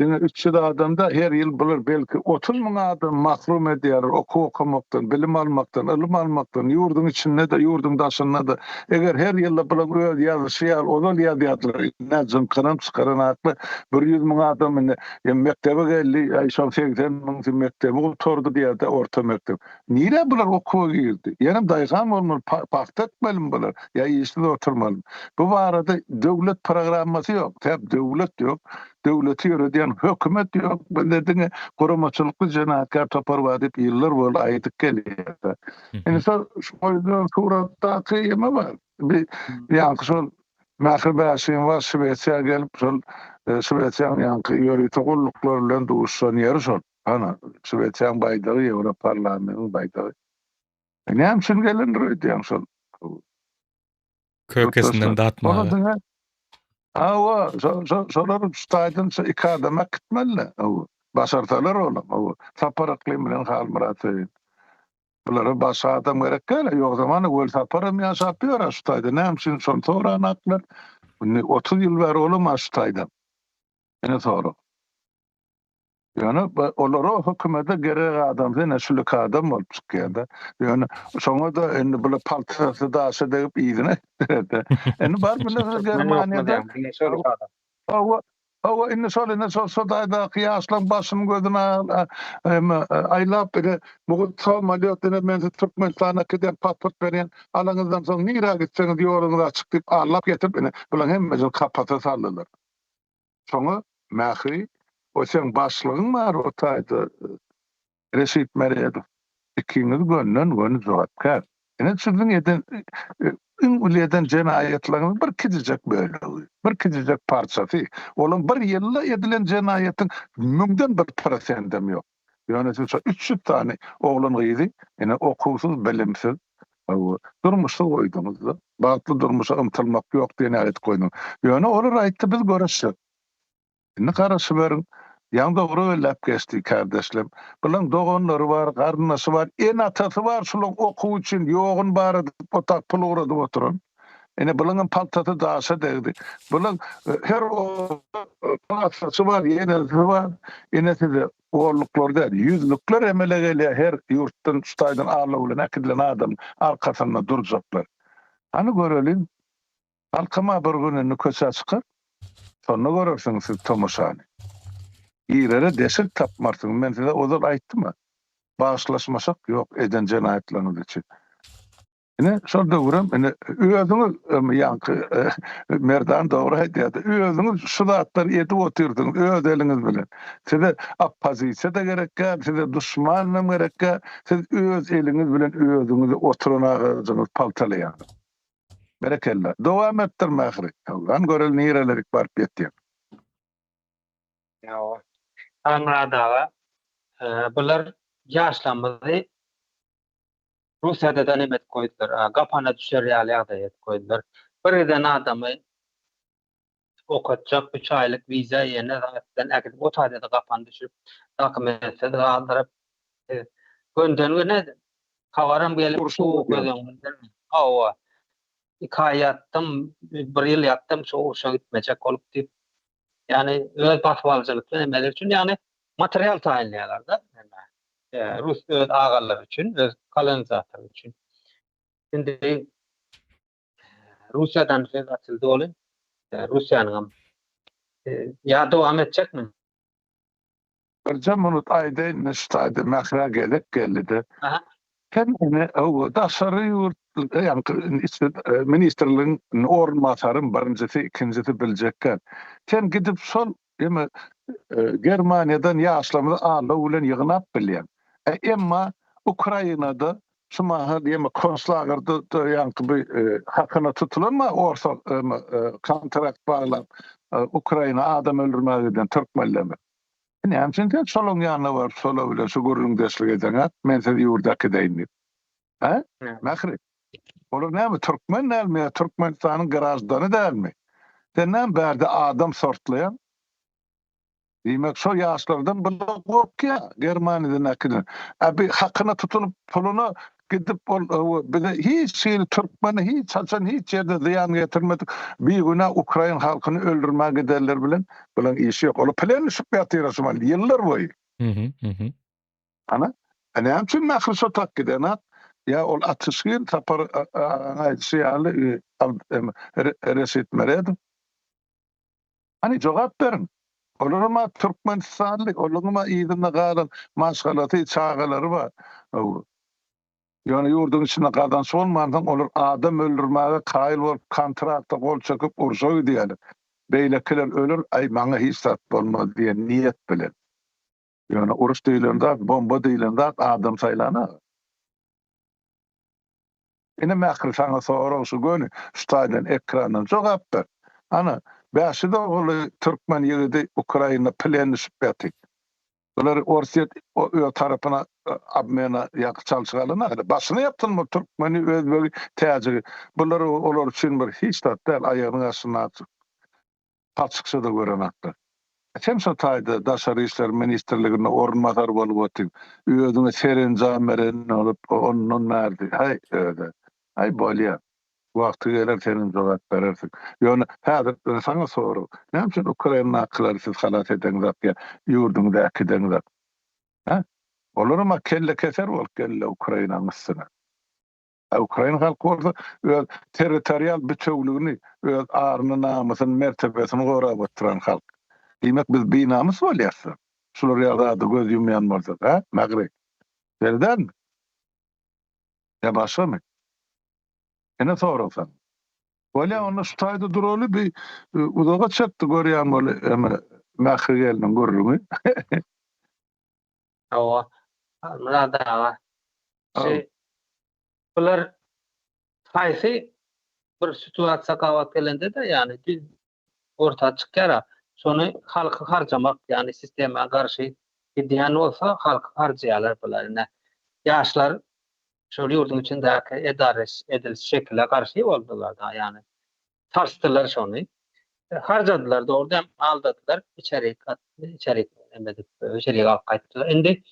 diňe 300 adam-da, her ýyl bular belki 30 müň adam mahrum edýärler okuw okamakdan, bilim almakdan, ylym almakdan, ýurduň içinde-de, ýurduň daşynda-da. Eger her ýylda bulaň öz ýazyşy ýaly ozal ýazýardylar, indi jyňkynam çykaranakly bir ýüz müň adam indi mekdebe geldi, aý şoň 80 müňüsi mekdebi gutardy diýýär-de, orta mekdep. Nirä bular okuwa girdi? Ýenem daýhan bolmaly, pagta ekmelimi bular ýa işsiz oturmalymy? Bu barada döwlet programmasy ýok. Sebäp döwlet ýok. Döwleti ýöredýän hökümet ýok. Bizde diňe guramaçylykly jenaýatkär topar bar diýip ýyllar boly aýdyp gelýär. Indi şol goýlan suratdaky ýeme bar. Bir ýaňky şol Mähri Bäşimowa Şwesiýa gelip şol Şwesiýanyň ýaňky ýörite gulluklary bilen duşuşan ýeri şol. Ana, Şwesiýanyň baýdagy, Ýewroparlamentiň baýdagy. E, näme üçin gelendir öýdýäň şol? Kökesinden datmaga. Hawa, şolar şu taýdan şu iki adam äkitmeli. Başarsalar olam. Sapar Yklym bilen Halmyrat Söýün. Bulara başga adam gerek däl, ýogsam ana Welsapar hem ýaşap ýör şu taýda. Näme üçin şony soranaklar? Indi 30 ýyl bäri olam şu taýda. Ine sorag. Ýöne olara hökümete gerek adam ine şulik adam bolup çykýar-da. Ýöne şoňa-da indi bular paltasy daşa degip yzyna gitdiler-de. Indi bar bilersiňiz Germaniýada Hawa, hawa indi şol ine şol şo taýdaky ýaşlaryň başyny gözüni aýlap ine mugt samolýot ine men sizi Türkmenistana äkidýän pasport berýän alaňyzdan soň nirä gitseňiz ýoluňyz açyk diýip allap getirip ine bularyň hemmesini kapasa saldylar. Şoňa Mähri, o seň başlygyň bar o taýda Reşit Meredow. Ikiňiz gönden-göni jogapkär. Ine siziň eden iň uly eden jenaýatlaryňyzyň bir kiçijek bölegi, bir kiçijek parçasy. Olam bir ýylda edilen jenaýatyň müňden bir prosendem ýok. Ýöne siz şo 300 sany oglan-gyzy ine okuwsyz, bilimsiz, durmuşsyz goýduňyz-da. Bagtly durmuşa ymtylmak ýok diýen ýaly edip goýduňyz. Ýöne olar aýtdy biz göreşjek. Indi garaşyberiň. Ýaňy dogry belläp geçdi kärdeşlem. Bulaň doganlary bar, garyndaşy bar, ene-atasy bar şulaň okuwy üçin ýoguny bar edip otak pul ugradyp oturan. Ine bulaňam paltasy daşa degdi. Bulaň her obada patyşasy bar, ýenesi bar. Ine size onluklar däl, ýüzlükler emele gelýär her ýurtdan şu taýdan aldaw bilen äkidilen adamyň arkasynda durjaklar. Hany göreliň. Halkam-a bir gün indi köçä çykar. Şonda görersiňiz siz tomaşany. Girere deşik tapmarsyňyz. Men size ozal aýtdym-a. Bagyşlaşmaşak ýok eden jenaýatlaryňyz üçin. Ine, şol döwürem ine özüňiz ýaňky Merdan dogry aýdýardy. Özüňiz şu zatlary edip otyrsyňyz öz eliňiz bilen. Size oppozisiýa-da gerek däl, size duşmanam gerek däl. Siz öz eliňiz bilen özüňizi oturan agajyňyzy paltalaýaňyz. Berekella. Dowam etdir Mähri. Hany göreli nirelerik baryp ýetýäň. Hawa. Halmyrat aga, bular ýaşlarymyzy Russiýada-da neme edip goýdular, gapana düşer ýaly ýagdaý edip goýdular. Bir giden adamy okatjak, üç aýlyk wiza ýene zat bilen äkidip o taýda-da gapana düşürip, dokumentsiz galdyryp, gönden-göne habaram gelip şu göz öňünde. Hawa. Iki aý ýatdym, bir ýyl ýatdym, şu urşa gitmejek bolup diýip. Ýagny öz basybalyjylykly nemeleri üçin, ýagny material taýynlaýarlar-da. Rus öz agalary üçin, öz kolonizatorlary üçin. Indi Russiýadan söz açyldy ol. Russiýanyň hem ýa dowam etjekmi? Birje minut aýdaýyn şu taýda Mährä gezek geldi-de. Sen ine hawa daşary ýurt ýaňky ministrligiň orunbasaryň birinjisi ikinjisi biljekkä. Sen gidip şol eme Germaniýadan ýaşlarymyzy aldaw bilen ýygnap bilýäň. Emma Ukrainada Şu mahal ýeme konslagerda ýaňky bir hakyna tutulan bar orsa kontrakt baglap Ukraina adam öldürmäge giden türkmenlermi? Näme üçin sen şolaň ýanyna baryp şolar bilen şu gürrüňdeşlik edeňak men sizi ýurda äkideýin diýip? Hä? Mähri. Olar näme türkmen dälmi ýa Türkmenistanyň graždany dälmi? Sen näme bärde adam sortlaýaň? Diýmek şo ýaşlardan bular gorkýa Germaniýadan äkiden. A bi hakyna tutunyp puluna gidip ol bize hiç hili türkmene hiç haçan hiç ýerde zyýan getirmedik bigünä ukrain halkyny öldürmäge gidenler bilen bulaň işi ýok. Olar plen düşüp ýatyr şu mahal ýyllar boýy. Ana näme üçin Mähri şo tak gidenak ýa ol atyşgyn Sapar agaň aýdyşy ýaly Reşit Meredow. Hany jogap beriň. Olaram-a türkmenistanly, olaryňam-a yzynda galan maşgalasy, çagalary bar. Ýöne ýurduň içinde gazanç bolmansoň, olar adam öldürmäge kaýyl bolup, kontrakta gol çekip urşa gidýärler. Beýlekiler öler, aý maňa hiç zat bolmaz diýen niýet bilen. Ýöne uruş diýlen zat, bomba diýlen zat adam saýlanok. Ine Mähri saňa sorag şu göni şu taýdan ekrandan jogap ber. Ana 500 ogully türkmen ýigidi Ukraina plen düşüp ýaty. Bular Orsýet öz tarapyna obmena ýa çalşyk alan ahli. Başyna ýapsyn bu türkmeni, özbegi, täjigi. Bular olar üçin bir hiç zat däl aýagynyň astynda Palçykça-da görenoklar. Sen şo taýda Daşary işler ministrliginde orunbasar bolup otyň. Özüňe serenjam beren bolup ondan bärdi. Haý, öz-ä. Haý, bolýa. Wagty geler senem jogap berersiň. Ýöne häzir saňa sorag. Näme üçin Ukrainadakylary siz halas edeňzok ýa ýurduňyza äkideňzok? Hä? Olaram-a kellekeser bolup geldiler Ukrainanyň üstüne. Ukrain halky bolsa öz territorial bütewligini, öz aryny, namysyny, mertebesini gorap oturan halk. Diýmek biz binamys bolýasda, şular ýaly zada göz ýumýan bolsak, hä, Mähri? Şeýle dälmi? Ýa başgamy? Ine sorag saňa. Bolýa onda şu taýda duraly bi uzaga çekdi görýän bol eme Mähri gelniň gürrüňi. Hawa. Myrat aga. Şu bular. Haýsy bir situasiýa gabat gelende-de, ýagny orta çykýar-a, şony halky harjamak, ýagny sistema garşy gidýän bolsa halky harjaýarlar bular ine. Ýaşlar şol ýurduň içindäki edara ediliş şekile garşy boldular-da, ýagny sarsdylar şony. Harjadylar, dogry hem aldadylar, içerik içerik neme edip, içerik alyp gaýtdylar. Indi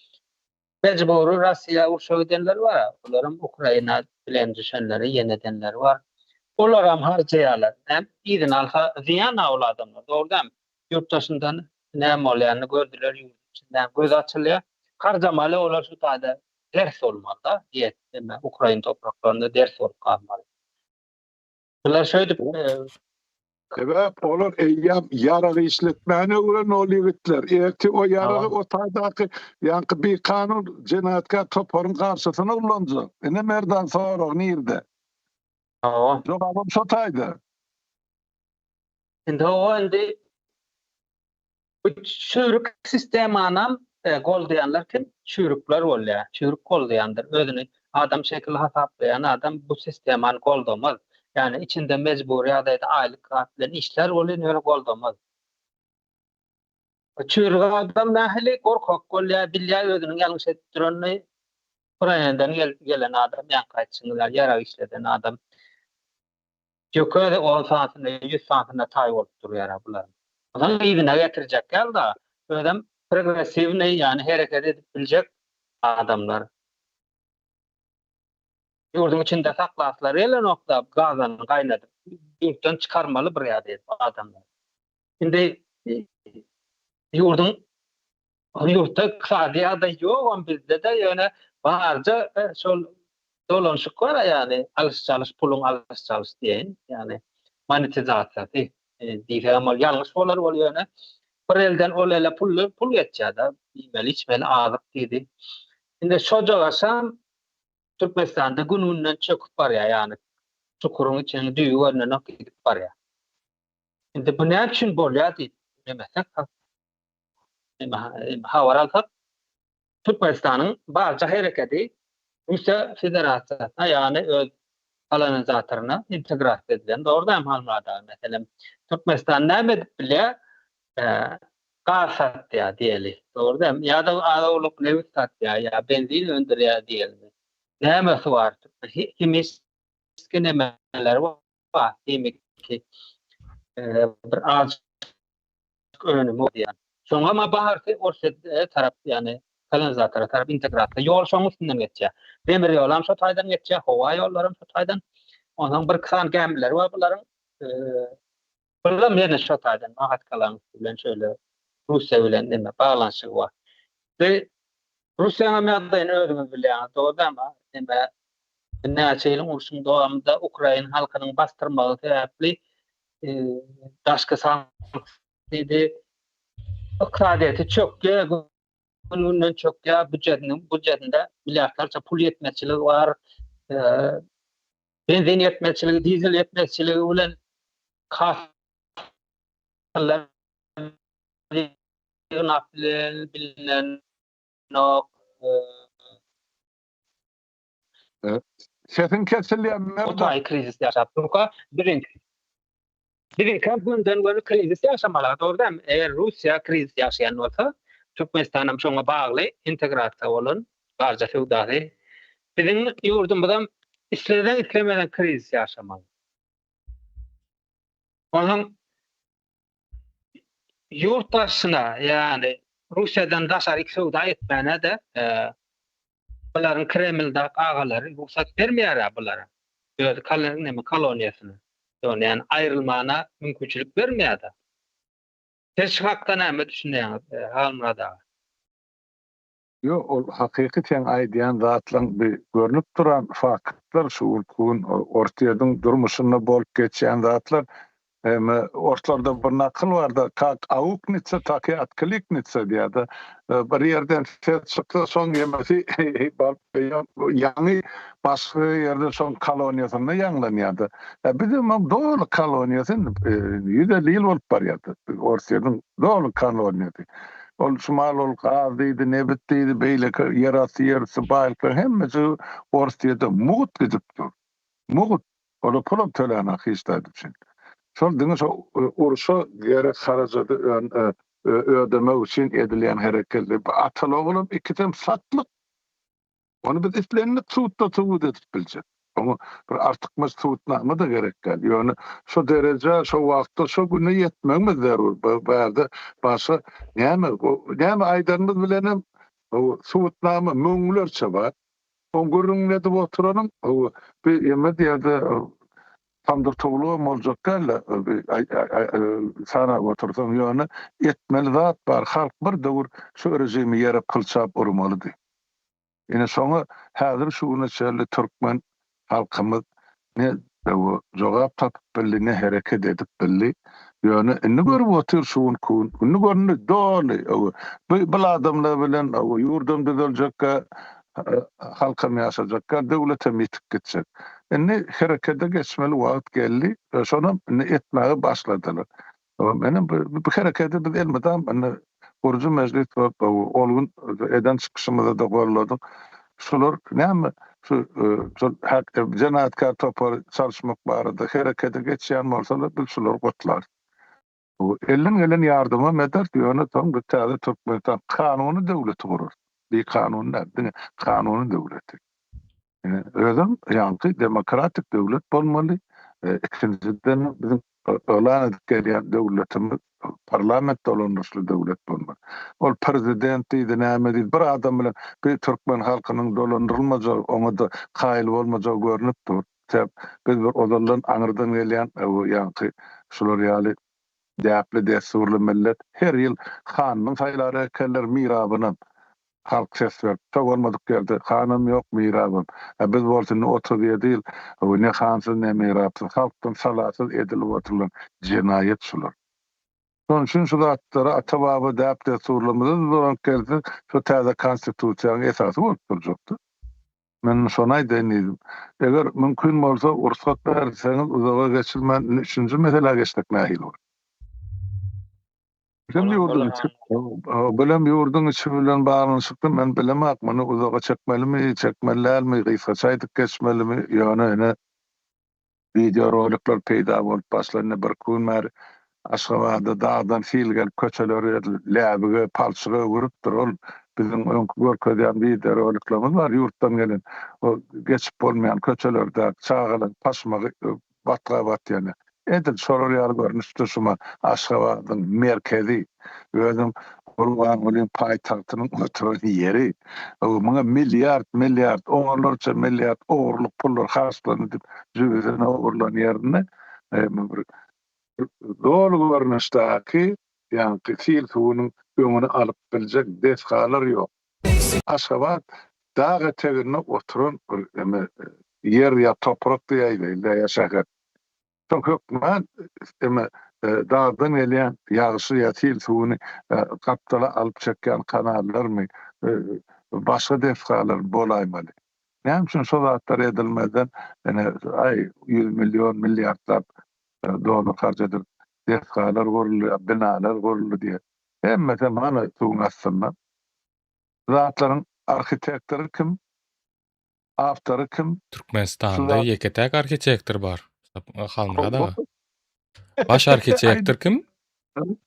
Mejbury Russiýa urşa gidenler bar, olaram Ukraina bilen düşenleri, ýene edenleri bar. Olaram harjaýarlar. Näme yzyna alsa zyýan-a ol adamlar. Dogry dälmi? Ýurt daşyndan näme bolýanyny gördüler, ýurduň içinde gözi açylýar. Harjamaly olar şu taýda ders bolmaly-da, diýet, Ukraina topraklarynda ders bolup galmaly. Bular şöýdüp Sebäp olar eýýäm ýarag işletmäni öwren ol ýigitler. Ertir o ýaragy o taýdaky ýaňky bikanun jenaýatkär toparyň garşysyna ulanjak. Ine Merdan sorag nirde? Hawa. Jogabam şo taýda. Indi hawa indi Bu çüýrük sistemanam goldaýanlar kim? Çüýrükler bolýar. Çüýrük goldaýandyr. Özüni adam şekilli hasaplaýan adam bu sistemany goldamaz. Ýagny içinde mejbury ýagdaýda aýlyk zat bilen işlär welin ýöne goldamaz. Çüýrük adam nähili gorkak bolýar, bilýär özüniň ýalňyş edip duranyny. Ukrainadan gelen adam, ýaňky aýtşyňyz ýaly ýarag işleden adam. Jöke on sanysyna, ýüz sanysyna taý bolup durýar-a bularyň. Onsoň yzyna getirjek ýaly-da, özem progressiwnyý, ýagny hereket edip biljek adamlar. Ýurduň içinde saklaslary gelenok-da, gazanyny gaýnadyp, ýurtdan çykarmaly bir ýa edip adamlary. Indi ýurduň Ýurtda ykdysady ýagdaý ýogam bizde-de, ýöne barja şol dolanyşyk bar-a, ýagny alyş-çalyş, puluň alyş-çalyş diýeýin, ýagny monetizasiýasy diýsegem ol ýalňyş bolar, ol ýöne bir elden ol ele pul pul geçýär-de, iýmeli, içmeli, azyk diýdi. Indi şojagaşam Türkmenistanda gün-günden çöküp barýar, ýagny çukuryň içiniň düýbi görnenok gidip barýar. Indi bu näme üçin bolýar diýip demesek, habar alsak, Türkmenistanyň barja hereketi Russiýa Federasiýasyna, ýagny öz kolonizatoryna integrasiýa edilen. Dogry dälmi Halmyrat aga? Meselem, Türkmenistan näme edip bilýär? Gaz satýar diýeli. Dogry dälmi? Ýa-da az-owlak nebit satýar, ýa benzin öndürýär diýeli. Nämesi bar? Himiski nemeleri bar, himiki bir az önümi bolýar. Soňam barsy Orsýete tarap, ýagny kolonizatora tarap integrasiýa. Ýol şoň üstünden geçýär. Demir ýolam şo taýdan geçýär, howa ýollaram şo taýdan. Onsoň birki sany gämileri bar bularyň. Bulam ýene şo taýdan Mahaçkalanyň üsti bilen şöyle Russiýa bilen neme baglanyşygy bar. We Russiýanyň hem ýagdaýyny özüňiz bilýäňiz, dogry dälmi? Neme näçe ýylyň urşuň dowamynda ukrain halkynyň basdyrmagy sebäpli daşky sanksiýa ykdysadyýeti çökýär, gün-günden çökýär, býujetiniň býujetinde milliardlarça pul ýetmezçiligi bar. Benzin ýetmezçiligi, dizel ýetmezçiligi bilen hasyllar ýygnap bilinenok. Sesiň kesilýär Merdan. O taýy krizis ýaşap durka biziňki biziňkem günden göni krizis ýaşamaly dogry dälmi? Eger Russiýa krizis ýaşaýan bolsa Türkmenistanam şoňa bagly integrasiýa bolan barja söwdasy biziň ýurdumyzam isleseň islemeseň krizis ýaşamaly. Onsoň ýurt daşyna ýagny Russiýadan daşaryk söwda etmäne-de Bularyň Kremldaky agalary rugsat bermeýär-ä bulara. Öz neme koloniýasyna. Ýöne ýani aýrylmana mümkinçilik bermeýär-de. Siz şu hakda näme düşünýäňiz, Halmyrat aga? Ýok, ol hakyky seň aýdýan zatlaň bir görnüp duran faktlar şu gün Orsýetiň durmuşynda bolup geçýän zatlar. Eme orslarda bir nakyl barda kak auknitsa tak i otkliknitsa diýýärde. Bir ýerden ses çyksa şoň ýemesi baryp ýaňy başga ýerde şoň koloniýasynda ýaňlanýardy. Bizem doly koloniýasy indi 150 ýyl bolup barýardy. Orsýetiň doly koloniýasy. Ol şumal ol gaz diýdi, nebit diýdi, beýleki ýerasty, ýerüsti baýlyklaryň hemmesi Orsýete mugt gidip dur. Mugt. Olar pulam tölänak hiç zat üçin. Şol diňe şo urşa gerek harajady ödemek üçin edilýän hereketler. Bu ataly-ogulam ikisem satlyk. Ony biz islendik sudda subut edip biljek. Oňa bir artykmaç subutnama-da gerek däl. Ýöne şo derejä, şo wagtda, şo güne ýetmegimiz zerur. Bu bärde başga näme, näme aýdanymyz bilenem subutnama müňlerçe bar. Oň gürrüňini edip oturanyň, bir eme diýerde tamdyr towlugam boljak däl-de, sanap otursaň, ýöne etmeli zat bar, halk bir döwür şu režimi ýere pylçap urmalydy. Ine şoňa häzir şu güne çenli türkmen halkymyz ne jogap tapyp bildi, ne hereket edip bildi. Ýöne indi görüp otyr şu günki gün. Indi göründi doly. Bu bil adamlar bilen ýurdam düzeljekkä, halkam ýaşajakka, döwletem ýitip gitjek. Indi herekete geçmeli wagt geldi. Şonam indi etmäge başladylar. Menem bu hereketi biz elmydam indi gurujy mejlis bolup ol gün eden çykyşymyzda-da golladyk. Şular näme şu şol jenaýatkär topary çalyşmak barada herekete geçýän bolsalar biz şulary gutlarys. Elden gelen ýardamam ederis, ýöne soň biz täze Türkmenistan kanuny döwleti gurarys. Bikanun däl, diňe kanuny döwleti. Özem ýaňky demokratik döwlet bolmaly. Ikinjiden biziň yglan edip gelýän döwletimiz parlament dolandyryşly döwlet bolmaly. Ol prezident diýdi, näme diýdi, bir adam bilen bir türkmen halkynyň dolandyrylmajagy, oňa-da kaýyl bolmajagy görnüp dur. Sebäp biz bir ozaldan aňyrdan gelýän ýaňky şular ýaly däpli-dessurly millet. Her ýyl hanyny saýlar ekenler, mirabynam. Halk ses berip, şo bolmadyk ýerde hanam ýok, mirabam. A biz bolsa indi 37 ýyl ne hansyz, ne mirapsyz, halkdan salasyz edilip oturylan jenaýat şular. Şonuň üçin şu zatlara ata-baba däp-dessurlarymyza-da dolanyp gelsek, şo täze konstitusiýanyň esasy bolup durjakdy. Men şony aýdaýyn diýdim. Eger mümkin bolsa, rugsat berseňiz, uzaga geçilmän, indi üçünji meselä geçsek nähili bolar? Bilen ýurduň içi, bilen ýurduň içi bilen baglanyşykly men bilemok, muny uzaga çekmelimi, çekmeli dälmi, gysgaça aýdyp geçmelimi, ýöne ine wideorolikler peýda bolup başlandy bir iki gün bäri Aşgabatda dagdan sil gelip köçeleri edil läbige, palçyga öwrüpdir. Ol biziň öňki görkezýän wideoroliklerimiz bar ýurtdan gelen, o geçip bolmaýan köçelerdäki çagalar paşmagy batga batýan. Edil şolar ýaly görnüşde şuma Aşgabadyň merkezi, özem Gurbangulyň paýtagtynyň oturan ýeri. Muňa milliard, milliard, onlarça milliard ogurlyk pullar harçlandy diýip jübüsine ogurlan ýerinde bir doly görnüşdäki ýaňky sil suwunyň öňüni alyp biljek desgalar ýok. Aşgabat dag eteginde oturan bir ýer ýa toprak diýäýeli ýa şäher. Soň hökman eme dagdan gelýän ýagyşy ýa sil suwuny gapdala alyp çekýän kanallarmy, başga desgalar bolaýmaly. Näme üçin şo zatlar edilmezden ine aý ýüz million, milliardlap dollar harç edilip desgalar guruldy, binalar guruldy diýýär. Hemmesem hany suwuň astynda. Bu zatlaryň arhitektory kim? Awtory kim? Türkmenistanda ýeke-täk arhitektor bar. Halmyrat aga. Baş arhitektor kim?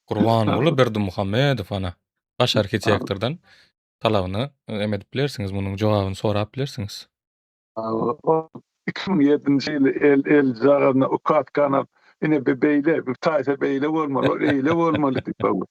Gurbanguly Berdimuhamedow ana. Baş arhitektordan talabyny em edip bilersiňiz, munuň jogabyny sorap bilersiňiz. 2007-nji ýyly el el jagazyna ukatkany alyp, ine bi beýle, bi taýsa beýle bolmaly, ol eýle bolmaly diýip.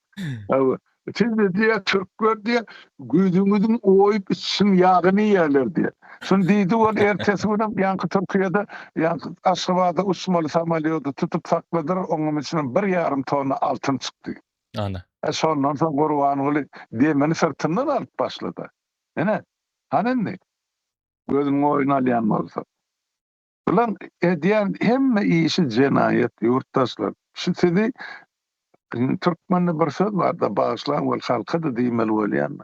Hawa. Siz diýýär, türkler diýýär, gözüňiziň oýup içiň ýagyny iýýärler diýýär. Şuny diýdi ol ertesi günem ýaňky Türkiýede ýaňky Aşgabada uçmaly samolýody tutup sakladylar, oňam içinden bir ýarym tonna altyn çykdy. Ana. E şondan soň Gurbanguly demini syrtyndan alyp başlady. Ine, hany indi? Gözüniň oýuny alýan bolsa. Bulan edýän hemme işi jenaýat ýurtdaşlar. Şu sizi türkmende bir söz barda bagyşlaň ol halka-da diýmeli bolýan.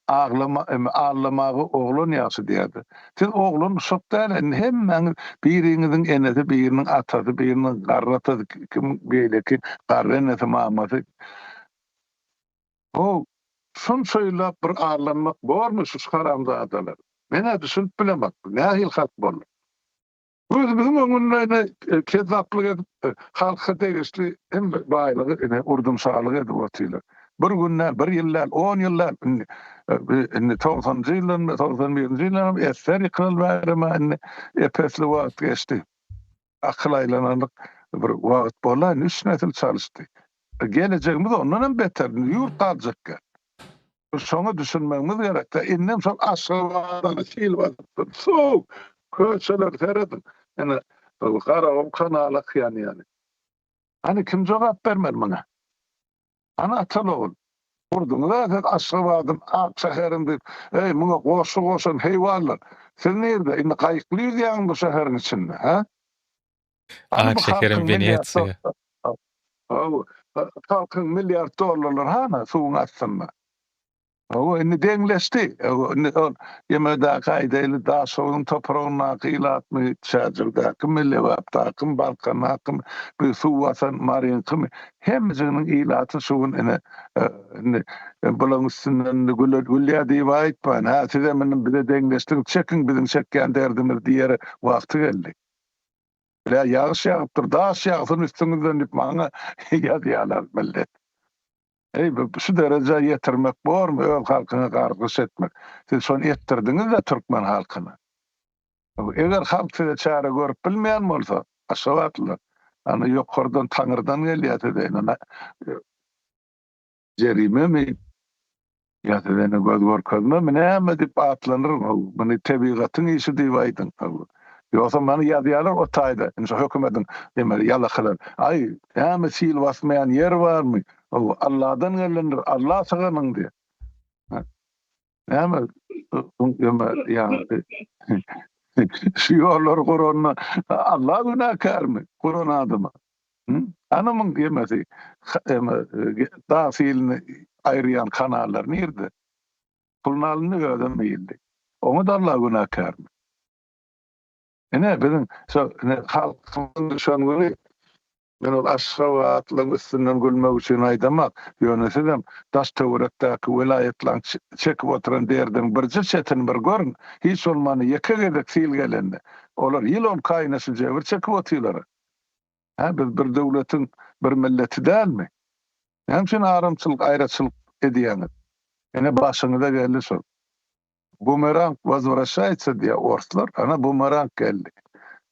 Aglama allamaga oglan ýagşy diýerdi. Siz oglan uşak däl indi hemmäňiz biriňiziň enesi biriniň atasy biriniň garry atasy kim beýleki garry enesi mamasy. How şunça ýyllap bir allanmak bormy şu haramzadalar. Men-ä düşünip bilemok nähili halk boldy. Gözümiziň öňünde ine kezzaplyk edip, halka degişli hemme baýlygy ine urdumşalyk edip otyrlar. Bir gün däl, bir ýyl däl, on ýyl däl, indi indi togsanynjy ýyldan, 91-nji ýyldan hem esger ýykylyl bärem-ä indi ep-esli wagt geçdi. Akyl aýlananlyk bir wagt boldy, indi üç nesil çalyşdy. Gelejegimiz ondan hem beter, indi ýurt galjak gel. Şoňa düşünmegimiz gerekde. Indem şol Aşgabada sil basypdyr. Suw! Köçeler serediň. Ine, Garagum kanaly akýan ýaly. Hany kim jogap bermeli muňa? Hany ataly ogul? Gurduňyz-a siz Aşgabadyň ak şäherini diýip, eý, muňa goşgy goşan heýwanlar. Siz nirde? Indi gaýykly ýüzýäňiz bu şäheriň içinde, hä? Hany bu Ak şäherim halkyň milliard Wenesiýa. Hawa, halkyň milliard dollarlary hany suwuň astynda? Hawa, indi deňleşdi. Hawa, indi ol ýemedäki aýdaýly Daşoguzyň topragyndaky ilatmy, Çärjewdäkimi, Lebapdakymy, Balkandakymy, bu suw basan Maryňkymy, hemmejiginiň ilaty şu gün ine, indi bularyň üstünden indi güler gülýär diýip aýtman, hä, sizem indi bize deňleşdiňiz, çekiň biziň çekýän derdimizi diýere wagty geldi. Bilä ýagyş ýagypdyr, daş ýagsyn üstüňizden diýip maňa ýazýarlar millet. Eý, şu derejä ýetirmek bormy öz halkyňa gargyş etmek? Siz şony etdirdiňiz-dä türkmen halkyna. Eger halk size çäre görüp bilmeýän bolsa, aşgabatlylar, ana ýokardan, taňyrdan gelýär size ine jerimemi ýa size ine göz görkezmemi näme diýip atlanyryn, muny tebigatyň işi diýip aýdyň. Ýogsa many ýazýarlar o taýda, indi şo hökümediň neme ýalakalar. Aý, näme sil basmaýan ýer barmy? Alladan gelendir, Alla sygynyň diýýär. Näme ýöne ýaňky şu ýollary guranda Alla günäkärmi guran adama? Ana muň ýemesi dag silini aýyrýan kanallar nirde? Puluny alyndy özem iýildi. Oňa-da Alla günäkärmi? Ine biziň şo ine halkymyzyň düşen güni men ol aşgabatlyň üstünden gülmek üçin aýdamak, ýöne sizem daş töwerekdäki welaýatlaň çekip oturan derdiniň birje çetini bir görüň, hiç bolmanda ýeke gezek sil gelende, olar ýyl on kaýyna şu jebir çekip otyrlar. Hä biz bir döwletiň bir milleti dälmi? Näme üçin aramçylyk aýraçylyk edýäňiz? Ine başyňyza geldi şol. Bumerang wozwraşaýtsa diýýär orslar, ana bumerang geldi.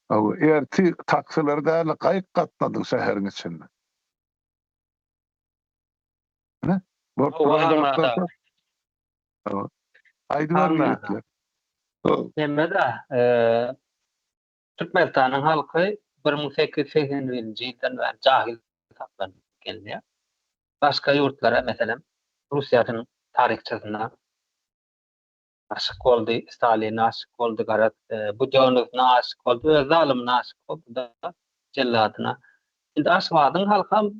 Hawa, ertir taksiler däl-de gaýyk gatnadyň şäheriň içinde. Ine, bolup duran zatlar. Hawa. Aýdyber ýigitler. Hemme-de, Türkmenistanyň halky 1881-nji ýyldan bäri jahyl saklanyp gelinýär. Başga ýurtlara, meselem, Russiýasynyň taryhçysyna aşyk boldy, Staline aşyk boldy, garaz, Budýonnowyna aşyk boldy, öz zalymyna aşyk boldy-da, jelladyna. Indi Aşgabadyň halkam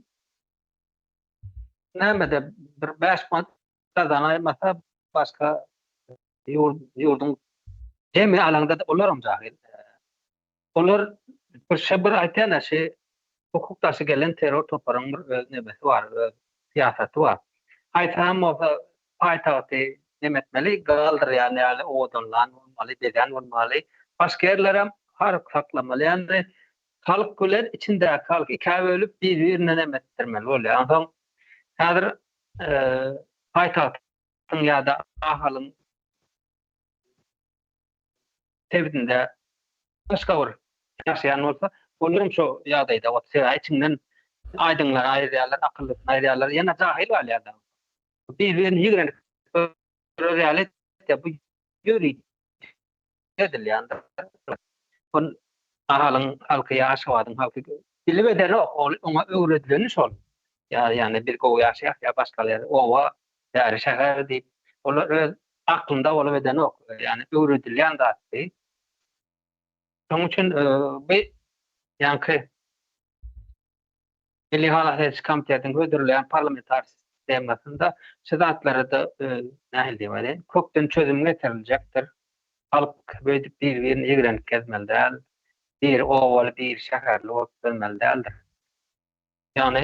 nämede bir bäş manat gazanaýmasa başga ýurduň jemi alaňda-da olaram jahyl. Olar bir şe bir aýtýan-a şi hukuk daşy gelen terror toparyň bir öz nemesi bar, öz syýasaty bar. Haýsam bolsa paýtagty neme etmeli, galdyrýan ýaly owadanlan bolmaly, bezän bolmaly. Başga ýerlerem haryt saklamaly. Ýagny halk bilen içindäki halky ikä bölüp bir-birine neme etdirmeli bolýar. Onsoň häzir paýtagtyň ýa-da Ahalyň sebitinde başga bir ýaşaýan bolsa, olaram şo ýagdaýda bolup, sebäbi içinden aýdyňlary aýyrýarlar, akyllysyny aýyrýarlar, ýene jahyl galýar da. Bir-birini ýigrenip görer ýaly etýär. Bu ýörite edilýändir. Ol Ahalyň halky ýa Aşgabadyň halky bilip edenok, ol oňa öwredileni şol. Ýa ýagny biz gowy ýaşaýas ýa başgalar oba, bäri şäher diýip, olar öz aklynda bolup edenok. Ýagny öwredilýän zat bi. Şonuň üçin bu ýaňky Milli halas ediş komitetiň hödürleýän parlamentar sistemasynda şu zatlara-da nähili diýip aýdaýyn, kökden çözüm getiriljekdir. Halk beýdip bir-birini ýigrenip gezmeli däl. Biri obaly, biri şäherli bolup gezmeli däldir. Ýagny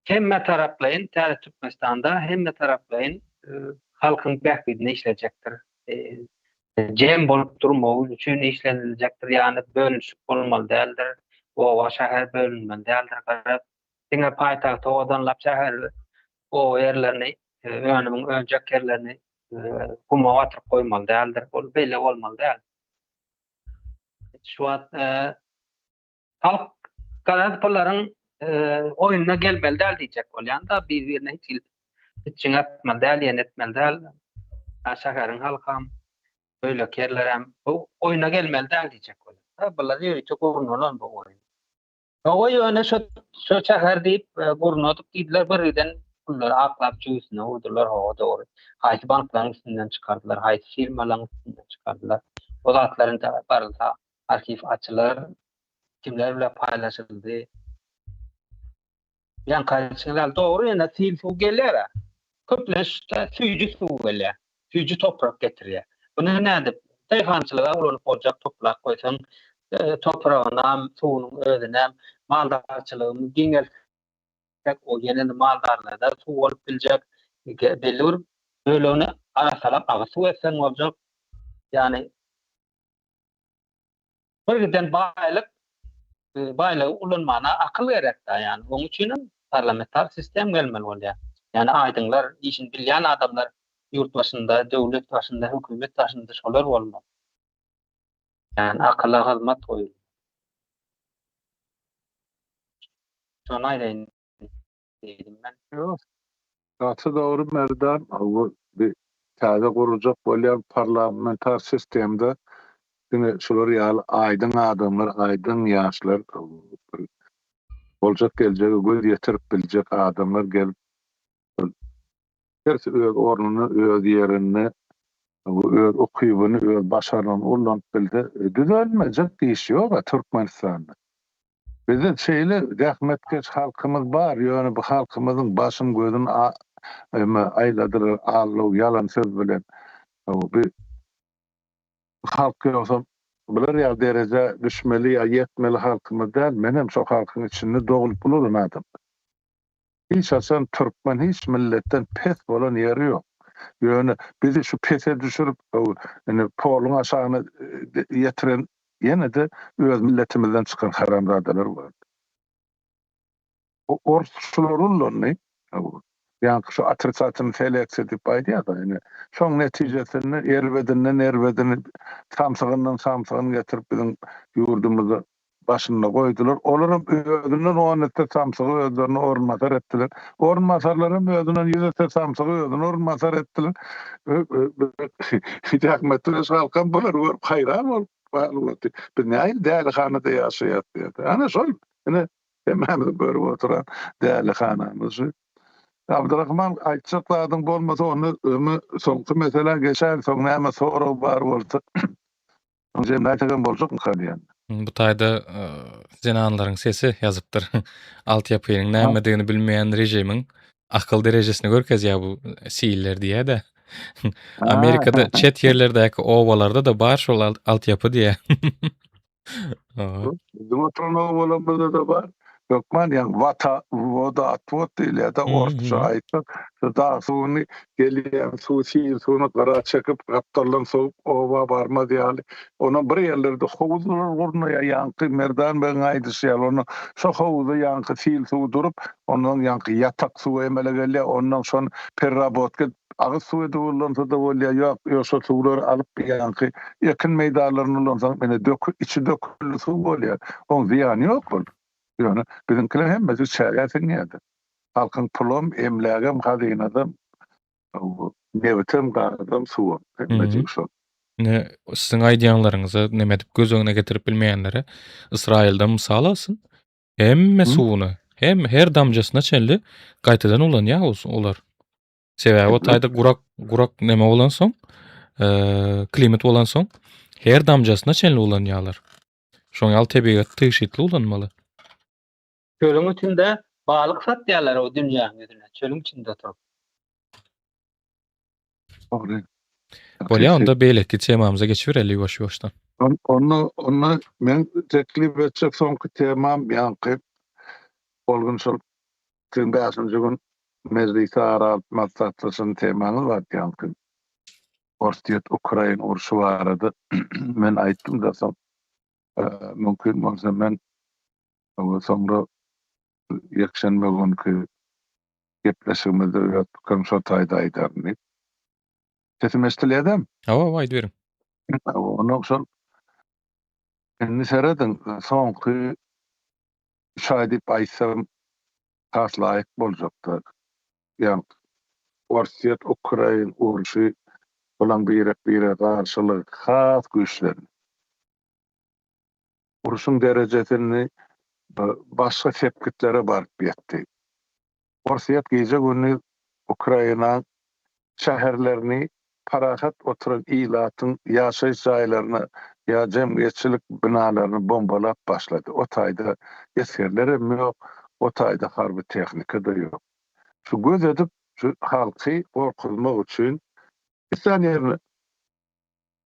hemme taraplaýyn täze Türkmenistanda hemme taraplaýyn halkyň bähbidine işlejekdir. Jem bolup durmagy üçin işleniljekdir, ýagny bölünişik bolmaly däldir, oba, şäher bölünmeli däldir, garaz, diňe paýtagty owadanlap şäher, oba ýerlerini, önümiň önjek ýerlerini guma batyryp goýmaly däldir, ol beýle bolmaly däl. Şu wagt Halk garaz bularyň oýnuna gelmeli däl diýjek bolýan-da, bir-birine hiç hili pitjiň atmaly däl, ýene etmeli däl. Şäheriň halkam, beýleki ýerlerem bu oýna gelmeli däl diýjek bolýan. Bular ýörite gurnalan bu oýun. Hawa ýöne şo şo şäher diýip gurnadyk diýdiler, birgiden pullary aklap jübüsine urdular, hawa dogry. Haýsy banklaryň üstünden çykardylar, haýsy firmalaryň üstünden çykardylar. O zatlar indi barylsa Arhiw açylar, kimler bilen paýlaşyldy? Ýaňky aýdyşyňyz ýaly dogry ýöne sil suw gelýär-ä. Köplenç süýji suw gelýär. Süýji toprak getirýär. Muny nädip daýhançylyga ulanyp boljak toplap goýsaň, topragynam, suwunyň özünem, maldarçylygyny giňeltsek, o ýene-de maldarlarda suw bolup biljek, belli bir bölegini arassalap agyz suw etseň boljak. Ýagny Bir giden baýlyk baýlygy ulanmana akyl gerekda ýani oň üçinem parlamentar sistem gelmeli bolýar. Ýani aýdyňlar işini bilýän adamlar ýurt başynda döwlet başynda hökümet başynda şolar bolmaly. Ýani akyla hyzmat goýulmaly. Şony aýdaýyn diýdim men. Ýok. Gaty dogry Merdan, bu bir täze guruljak bolýan parlamentar sistemde diňe şular ýaly aýdyň adamlar, aýdyň ýaşlar bir boljak geljege göz ýetirip biljek adamlar gelip bir hersi öz ornuny, öz ýerinde öz ukybyny, öz başarnygyny ullanyp bilse düzelmejek iş ýok-a Türkmenistanda. Bizde şeýle zähmetkeş halkymyz bar, ýöne bu halkymyzyň başyn gözün aýladylar aldaw ýalan söz bilen. Bu halk ýogsam bular ýaly derejä düşmeli ýa ýetmeli halkymyz däl, menem şo halkyň içinde doglup ulalan adam. Hiç haçan türkmen hiç milletden pes bolan ýeri ýok. Ýöne bizi şu pese düşürip indi poluň aşagyna ýetiren ýene-de öz milletimizden çykan haramzadalar bar. Ors şulary ullandy. Ýaňky şu otrisatel seleksiýa diýip aýdýar-da indi. Şoň netijesinde erbedinden erbedini, samsygyndan samsygyny getirip biziň ýurdumyzda başynda goýdular. Olaram özünden on esse samsygy özlerine orunbasar etdiler. Orunbasarlaram özünden ýüz esse samsygy özüne orunbasar etdiler. Zähmetkeş halkam bulary görüp haýran bolup galyp Biz nähili dälihanada ýaşaýas diýýär. Ana şol ine hemmämiziň görüp oturan dälihanamyz şu. Abdyrahman aýtjak zadyň bolmasa onda öňe soňky meselä geçäýin soň näme sorag bar bolsa. Jemläýsegem boljakmyka diýýän. Bu taýda zenanlaryň sesi ýazypdyr. Altyapynyň nämedigini bilmeýän režimiň akyl derejesini görkezýär bu siller diýýär-de. Amerikada çet ýerlerdäki obalarda-da bar şol altyapy diýýär. Biziň oturan obalarymyzda-da bar. Hökman ýa wata, woda otwod diýilýär-de, orsça aýtsak, şu dag suwuny gelýän suw, sil suwuny gyra çekip, gapdaldan sowup, oba barmaz ýaly. Onam bir ýerlerde howuzlar gurnaýar, ýaňky Merdan begiň aýdyşy ýaly, onda şo howuzda ýaňky sil suwy durup, ondan ýaňky ýatak suwy emele gelýär, ondan şony perrabotka edip, agyz suwy edip ullansa-da bolýar, ýok, ýok, şo suwlary alyp, ýaňky ekin meýdanlarynda ulansaň, ine, dökü, içi döküldi suw bolýar. Oň zyýany ýok ol. Ýöne biziňkiler hemmesi çägä siňýärdi. Halkyň pulam, emlägem, hazynasam, nebitem, gazam, suwam, hemmejigi şol. Ine, siziň aýdýanlaryňyza neme edip göz öňüne getirip bilmeýänlere Ysraýyldan mysal alsyn. Hemme suwuny, hem her damjasyna çenli gaýtadan ulanýar olar. Sebäbi o taýda gurak gurak neme bolansoň, klimat bolansoň her damjasyna çenli ulanýarlar. Şoň ýaly tebigaty tygşytly ulanmaly. Çölüň içinde balyk satýarlar o dünýäň ýüzüne çölüň içinde oturyp. Dogry. Bolýa onda beýleki temamyza geçibereli ýuwaş-ýuwaşdan. Onda onda men teklip etjek soňky temam ýaňky ol gün şol siziň bäşinji gün mejlise ara alyp maslahatlaşan temaňyz bardy ýaňky. Orsýet-Ukrain urşy barada men aýtdym-da soň mümkin bolsa men soňra ýekşenbe günki gepleşigimizde öz pikirim şo taýda aýdaryn diýip. Sesim eşidilýädämi? Hawa, hawa, aýdyberiň. Onnoň şol indi serediň, soňky üç aý diýip aýtsam has laýyk boljakda. Ýagny Orsýet-Ukrain urşy bulaň birek-birege garşylygy has güýçlendi. Urşuň derejesi indi başga sepgitlere baryp ýetdi. Orsýet gije-gündiz Ukrainaň şäherlerini parahat oturan ilatyň ýaşaýyş jaýlaryny ýa jemgyýetçilik binalaryny bombalap başlady. O taýda esgerlerem ýok, o taýda harby tehnika-da ýok. Şu göz edip, şu halky gorkuzmak üçin islän ýerine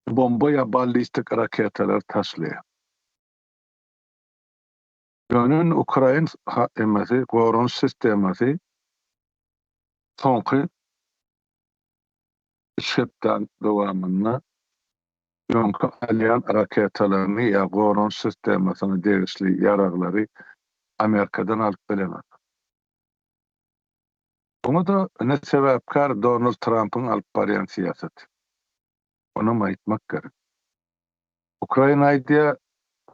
bomba ýa ballistik raketalar taşlaýar. Ýöne indi ukrain emesi, goranyş sistemasy soňky üç hepdäň dowamynda öňki alýan raketalaryny ýa goranyş sistemasyna degişli ýaraglary Amerikadan alyp bilenok. Oňa-da ine sebäpkär Donald Trampyň alyp barýan syýasaty. Onam aýtmak gerek. Ukraina aýdýar,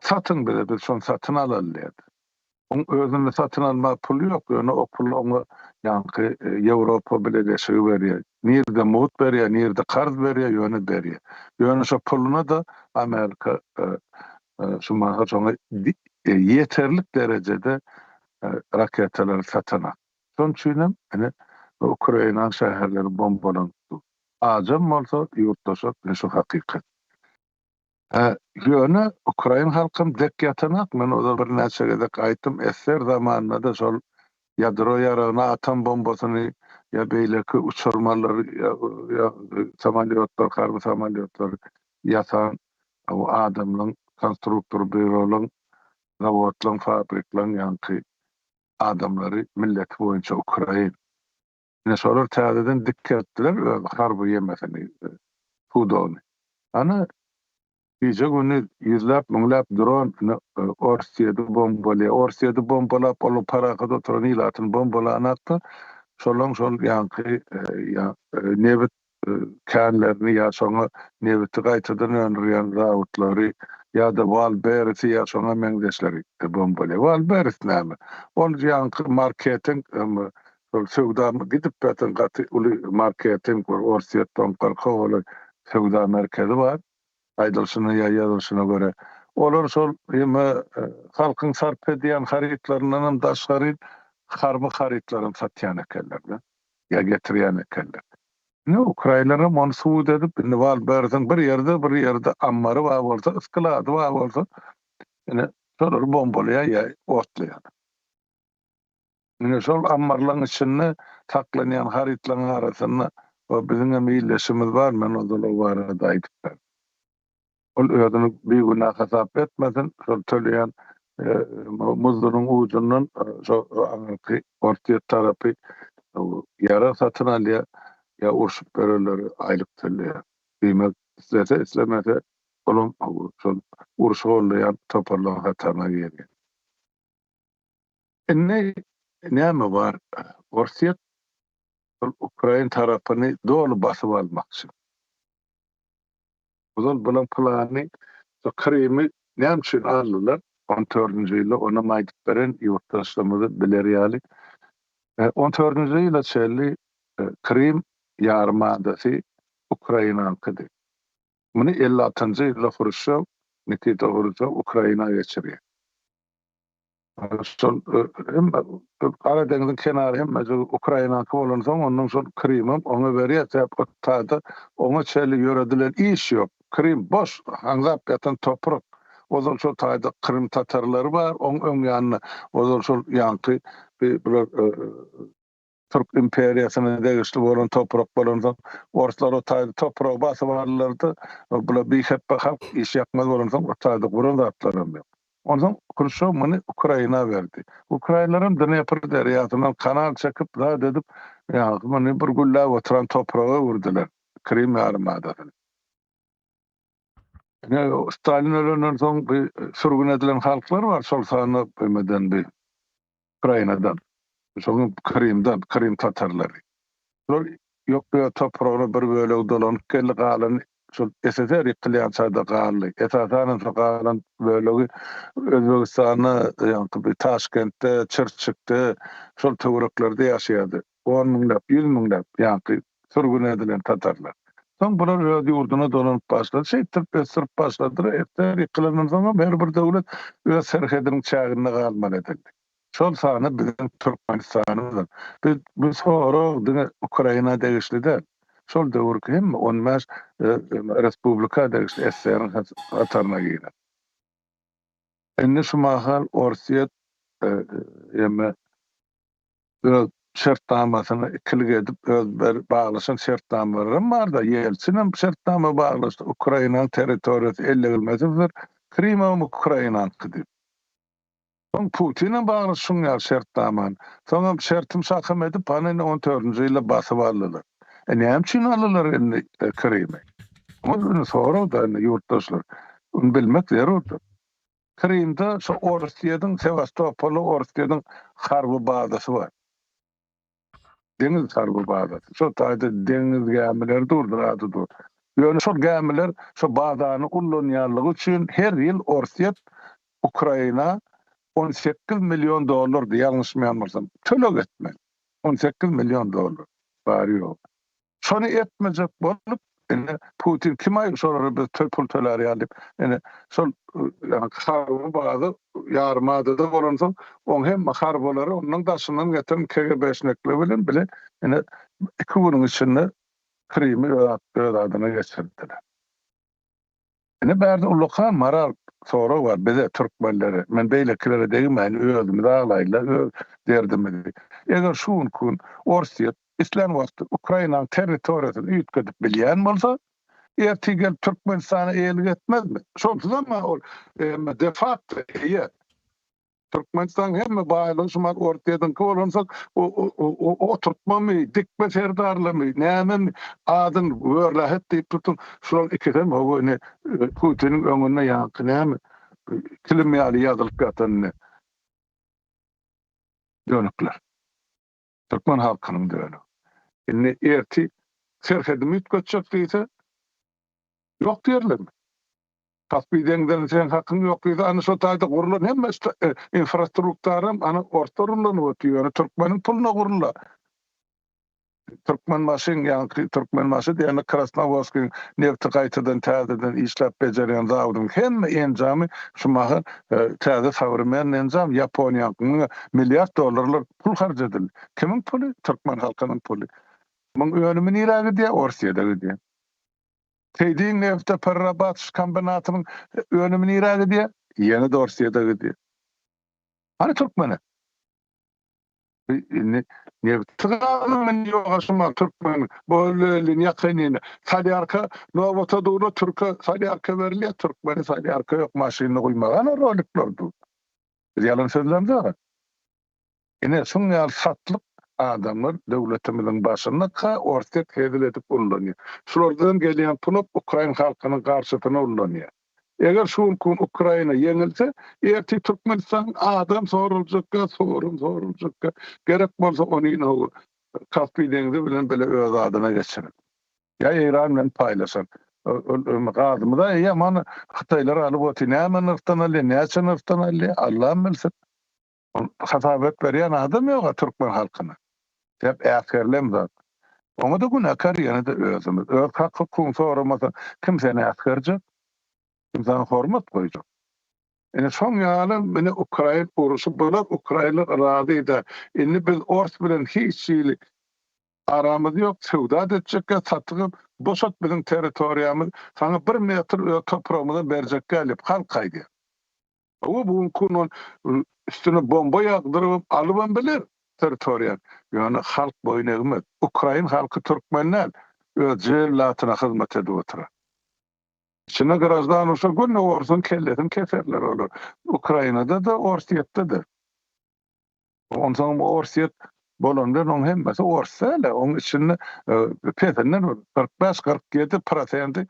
Satyň bize, biz şony satyn alaly diýýär. Oň özünde satyn almaga puly ýok, ýöne o puly oňa ýaňky Ýewropa Bileleşigi berýär. Nirde mugt berýär, nirde karz berýär, ýöne berýär. Ýöne şo puluna-da Amerika şu mahal şoňa ýeterlik derejede raketalary satanak. Şonuň üçinem ine Ukrainanyň şäherleri bombalanyp dur. Ajam bolsa ýurtdaşlar ine şu hakykat. Hä, ýöne ukrain halkam dek ýatanak, men ozal birnäçe gezek aýtdym, SSR zamanynda-da şol ýadro ýaragyny, atom bombasyny ýa beýleki uçarmanlary ýa samolýotlary, harby samolýotlary ýasan bu adamlaň, konstruktor býurolaň, zawodlaň, fabriklaň ýaňky adamlary milleti boýunça ukrain. Ine şolar täzeden dikeltdiler öz harby ýemesini, pudagyny. Ana, gije-gündiz ýüzläp, müňläp dron ine Orsýeti bombalýar. Orsýeti bombalap, olar parahat oturan ilatyny bombalanakda, şolaň şol ýaňky nebit känlerini ýa şoňa nebiti gaýtadan öndürýän zawodlary ýa-da Wildberries-i ýa şoňa meňzeşleri bombalýar. Wildberries näme? Ol ýaňky marketing şol söwda gidip ýatan gaty uly marketing bir Orsýetde on kyrka golaý söwda merkezi bar. Aýdylyşyna ýa ýazylyşyna görä. Olar şol ýeme halkyň sarp edýän harytlaryndanam daşgary harby harytlaram satýan ekenler-de. Ýa getirýän ekenler. Indi ukrainler hem ony subut edip, indi Wildberries-iň bir ýerde, bir ýerde ammary bar bolsa, sklady bar bolsa, ine, şolary bombalaýar ýa otlaýar. Ine, şol ammarlaryň içinde saklanýan harytlaryň arasynda biziň hem ildeşimiz bar, men ozal o barada aýdyp berdim. Ol özüni bigünä hasap etmesin, şol töleýän muzdunyň ujundan şo aňyrky orsýet tarapy ýarag satyn alýar, ýa urşup berenlere aýlyk töleýär. Diýmek, islese, islemese, olam şol urşy goldaýan toparlaryň hataryna girýär. Indi näme bar? Orsýet şol ukrain tarapyny doly basyp almakçy. Ozal bulan plany şu Krymy näme üçin aldylar? On dördünji ýylda onam aýdyp beren ýurtdaşlarymyz biler ýaly. On dördünji ýyla çenli Krym ýarym adasy Ukrainaňkydy. Muny 56-njy ýylda Hruşýow, Nikita Hruşýow Ukraina geçirýär. Şol hemme Gara deňziň kenary hemmejigi Ukrainaňky bolansoň, ondan şol Krymam oňa berýär. Sebäp o taýda oňa çenli ýöredilen iş ýok. Krym boş, haňzap ýatan toprak. Ozal şol taýda krym tatarlary bar, oň öň ýanynda ozal şol ýaňky bular Türk imperiýasyna degişli bolan toprak bolansoň, orslar o taýda topragy basyp aldylar-da, bular bihepbe halk, iş ýakmaz bolansoň, o taýda guran zatlaram ýok. Onsoň Hruşýow muny Ukraina berdi. Ukrainlaram Dnepr derýasyndan kanal çekip, zat edip, ýaňky muny bir gülläp oturan topraga öwürdiler. Krym ýarymadasyny. Ine, Stalin ölenden soň bu sürgün edilen halklar bar, şol sanda nämeden bi Ukrainadan, şonuň Krymdan, Krym tatarlary. Şular ýok öz topragyna bir bölegi dolanyp geldi, galany şol SSR ýykylýança-da galdy. Esasanam şo galan bölegi Özbegistanda, ýaňky bi Taşkentde, Çirçikde, şol töwereklerde ýaşaýardy. On müňläp, ýüz müňläp ýaňky sürgün edilen tatarlar. Soň bular öz ýurduna dolanyp başlady. Şeýtdirip ösdürip başladylar. SSR ýykylandan soňam her bir döwlet öz serhediniň çäginde galmaly edildi. Şol sanda biziň Türkmenistanymyzam. Biz bu sorag diňe Ukraina degişli däl. Şol döwürki hemme on bäş respublika degişli SSR-iň hataryna girer. Indi şu mahal Orsýet eme öz şertnamasyna ikilik edip öz bir baglaşan şertnamalaram barda Ýeltsinem şertnama baglaşdy Ukrainanyň territoriýasy ellegilmesizdir Krymam Ukrainanyňky diýip. Soň Putinem baglaşdy şuň ýaly şertnamany. Soňam şertim şakam edip hany indi on dördünji ýylda basyp aldylar. E näme üçin aldylar indi Krymy? Ol indi sorag-da indi ýurtdaşlar. Ony bilmek zerurdyr. Krymda şo Orsýetiň Sewastopolda Orsýetiň harby bazasy bar. Deňiz harby bazasy. Şo taýda deňiz gämileri dur, zady dur. Ýöne şol gämiler şo bazany ullanýanlygy üçin her ýyl Orsýet Ukraina 18 million dollardy, ýalňyşmaýan bolsam, töleg etmeli. 18 million dollar bary-ýogy. Şony etmejek bolup, indi Putin kim-aý şolara biz pul tölär ýaly diýip, indi şol ýaňky harby baza ýarymadada bolansoň, oň hemme harbylary ondan daşyndan getiren KGB-şnikler bilen bile indi iki günüň içinde Krymy öz adyna geçirdiler. Ine bärde ullakan moral sorag bar bize türkmenlere. Men beýlekilere degmäýin özümiz aglaýynla öz derdimizi. Eger şu günki gün Orsýet islän wagty Ukrainanyň territoriýasyny üýtgedip bilýän bolsa, ertir gelip Türkmenistana eýelik etmezmi? Şonsuzam ol de facto eýe. Türkmenistanyň hemme baýlygy şu mahal Orsýetiňki bolansoň, oturtmamy, dikme serdarlymy, nämemi, adyny wörlähet diýip tutuň, şularyň ikisem hawa ine Putiniň öňünde ýaňky näme, kilim ýaly ýazylyp ýatan ine dönükler. Türkmen halkynyň dönügi. Indi ertir serhedimi üýtgetjek diýse, ýok diýerlermi? Kaspi deňzine seň hakyň ýok diýdi. Ana şo taýda gurlan hemme infrastruktaram ana orslar ulanyp otyr. Ýöne türkmeniň puluna gurula. Türkmenbaşyň ýaňky Türkmenbaşy diýende Krasnowodskiň nebti gaýtadan täzeden işläp bejerýän zawodyň hemme enjamy şu mahal täze sowremennyý enjam Ýaponiýaňky muňa milliard dollarlar pul harç edildi. Kimiň puly? Türkmen halkynyň puly. Muň önümi nirä gidýär? Orsýede gidýär. Seýdiň nebte pererabatyş kombinatynyň önümi nirä gidýär? Ýene-de Orsýete gidýär. Hany türkmene? Indi nebti gazyň indi ýok aşyma türkmen bolelin ýakyn solýarka nobata durlar türke solýarka berilýär türkmene solýarka ýok maşynyny guýmaga ana rolikler dur. Biz ýalan sözlemzok. Ine, şuň ýaly satlyk adamlar döwletimiziň başyndaka Orsýet hezil edip ullanýar. Şulardan gelýän pulam ukrain halkynyň garşysyna ullanýar. Eger şu günki gün Ukraina ýeňilse, ertir Türkmenistanyň adam soraljakka, sorun soraljakka, gerek bolsa ony ine Kaspi deňzi bilen bile öz adyna geçirer. Ýa Eýran bilen paýlaşar. Gazymyza eýýäm hany hytaýlar alyp otyr. Näme nyrhdan alýar, näçe nyrhdan alýar, Allam bilsin. Ol hasabat berýän adam ýoga türkmen halkyna. Sebäp äsgerilem zat. Oňa-da günäkär ýene-de özümiz. Öz hak hukugyňy soramasaň kim seni äsgerjek? Kim saňa hormat goýjak? Ine şoň ýaly ine ukrain uruşy bolar ukrainler razy däl. Indi biz ors bilen hiç hili aramyz ýok söwda-da etjek däl satygam boşat biziň territoriýamyzy saňa bir metr öz topragymyzam berjek däl diýip halk aýdýar. Hawa, bu günki gün ol üstüne bomba ýagdyrybam, alybam biler territoriýany. Ýöne halk boýun egmez. Ukrain halky türkmen däl, öz jellatyna hyzmat edip oturan. İçinde graždan urşa günde orsuň kellesini keserler olar. Ukrainada-da, Orsýetde-de. Onsoňam Orsýet. Bolan bilen oň hemmesi ors däl-ä. Oň içinde pesinden bir 45, 47 prosenti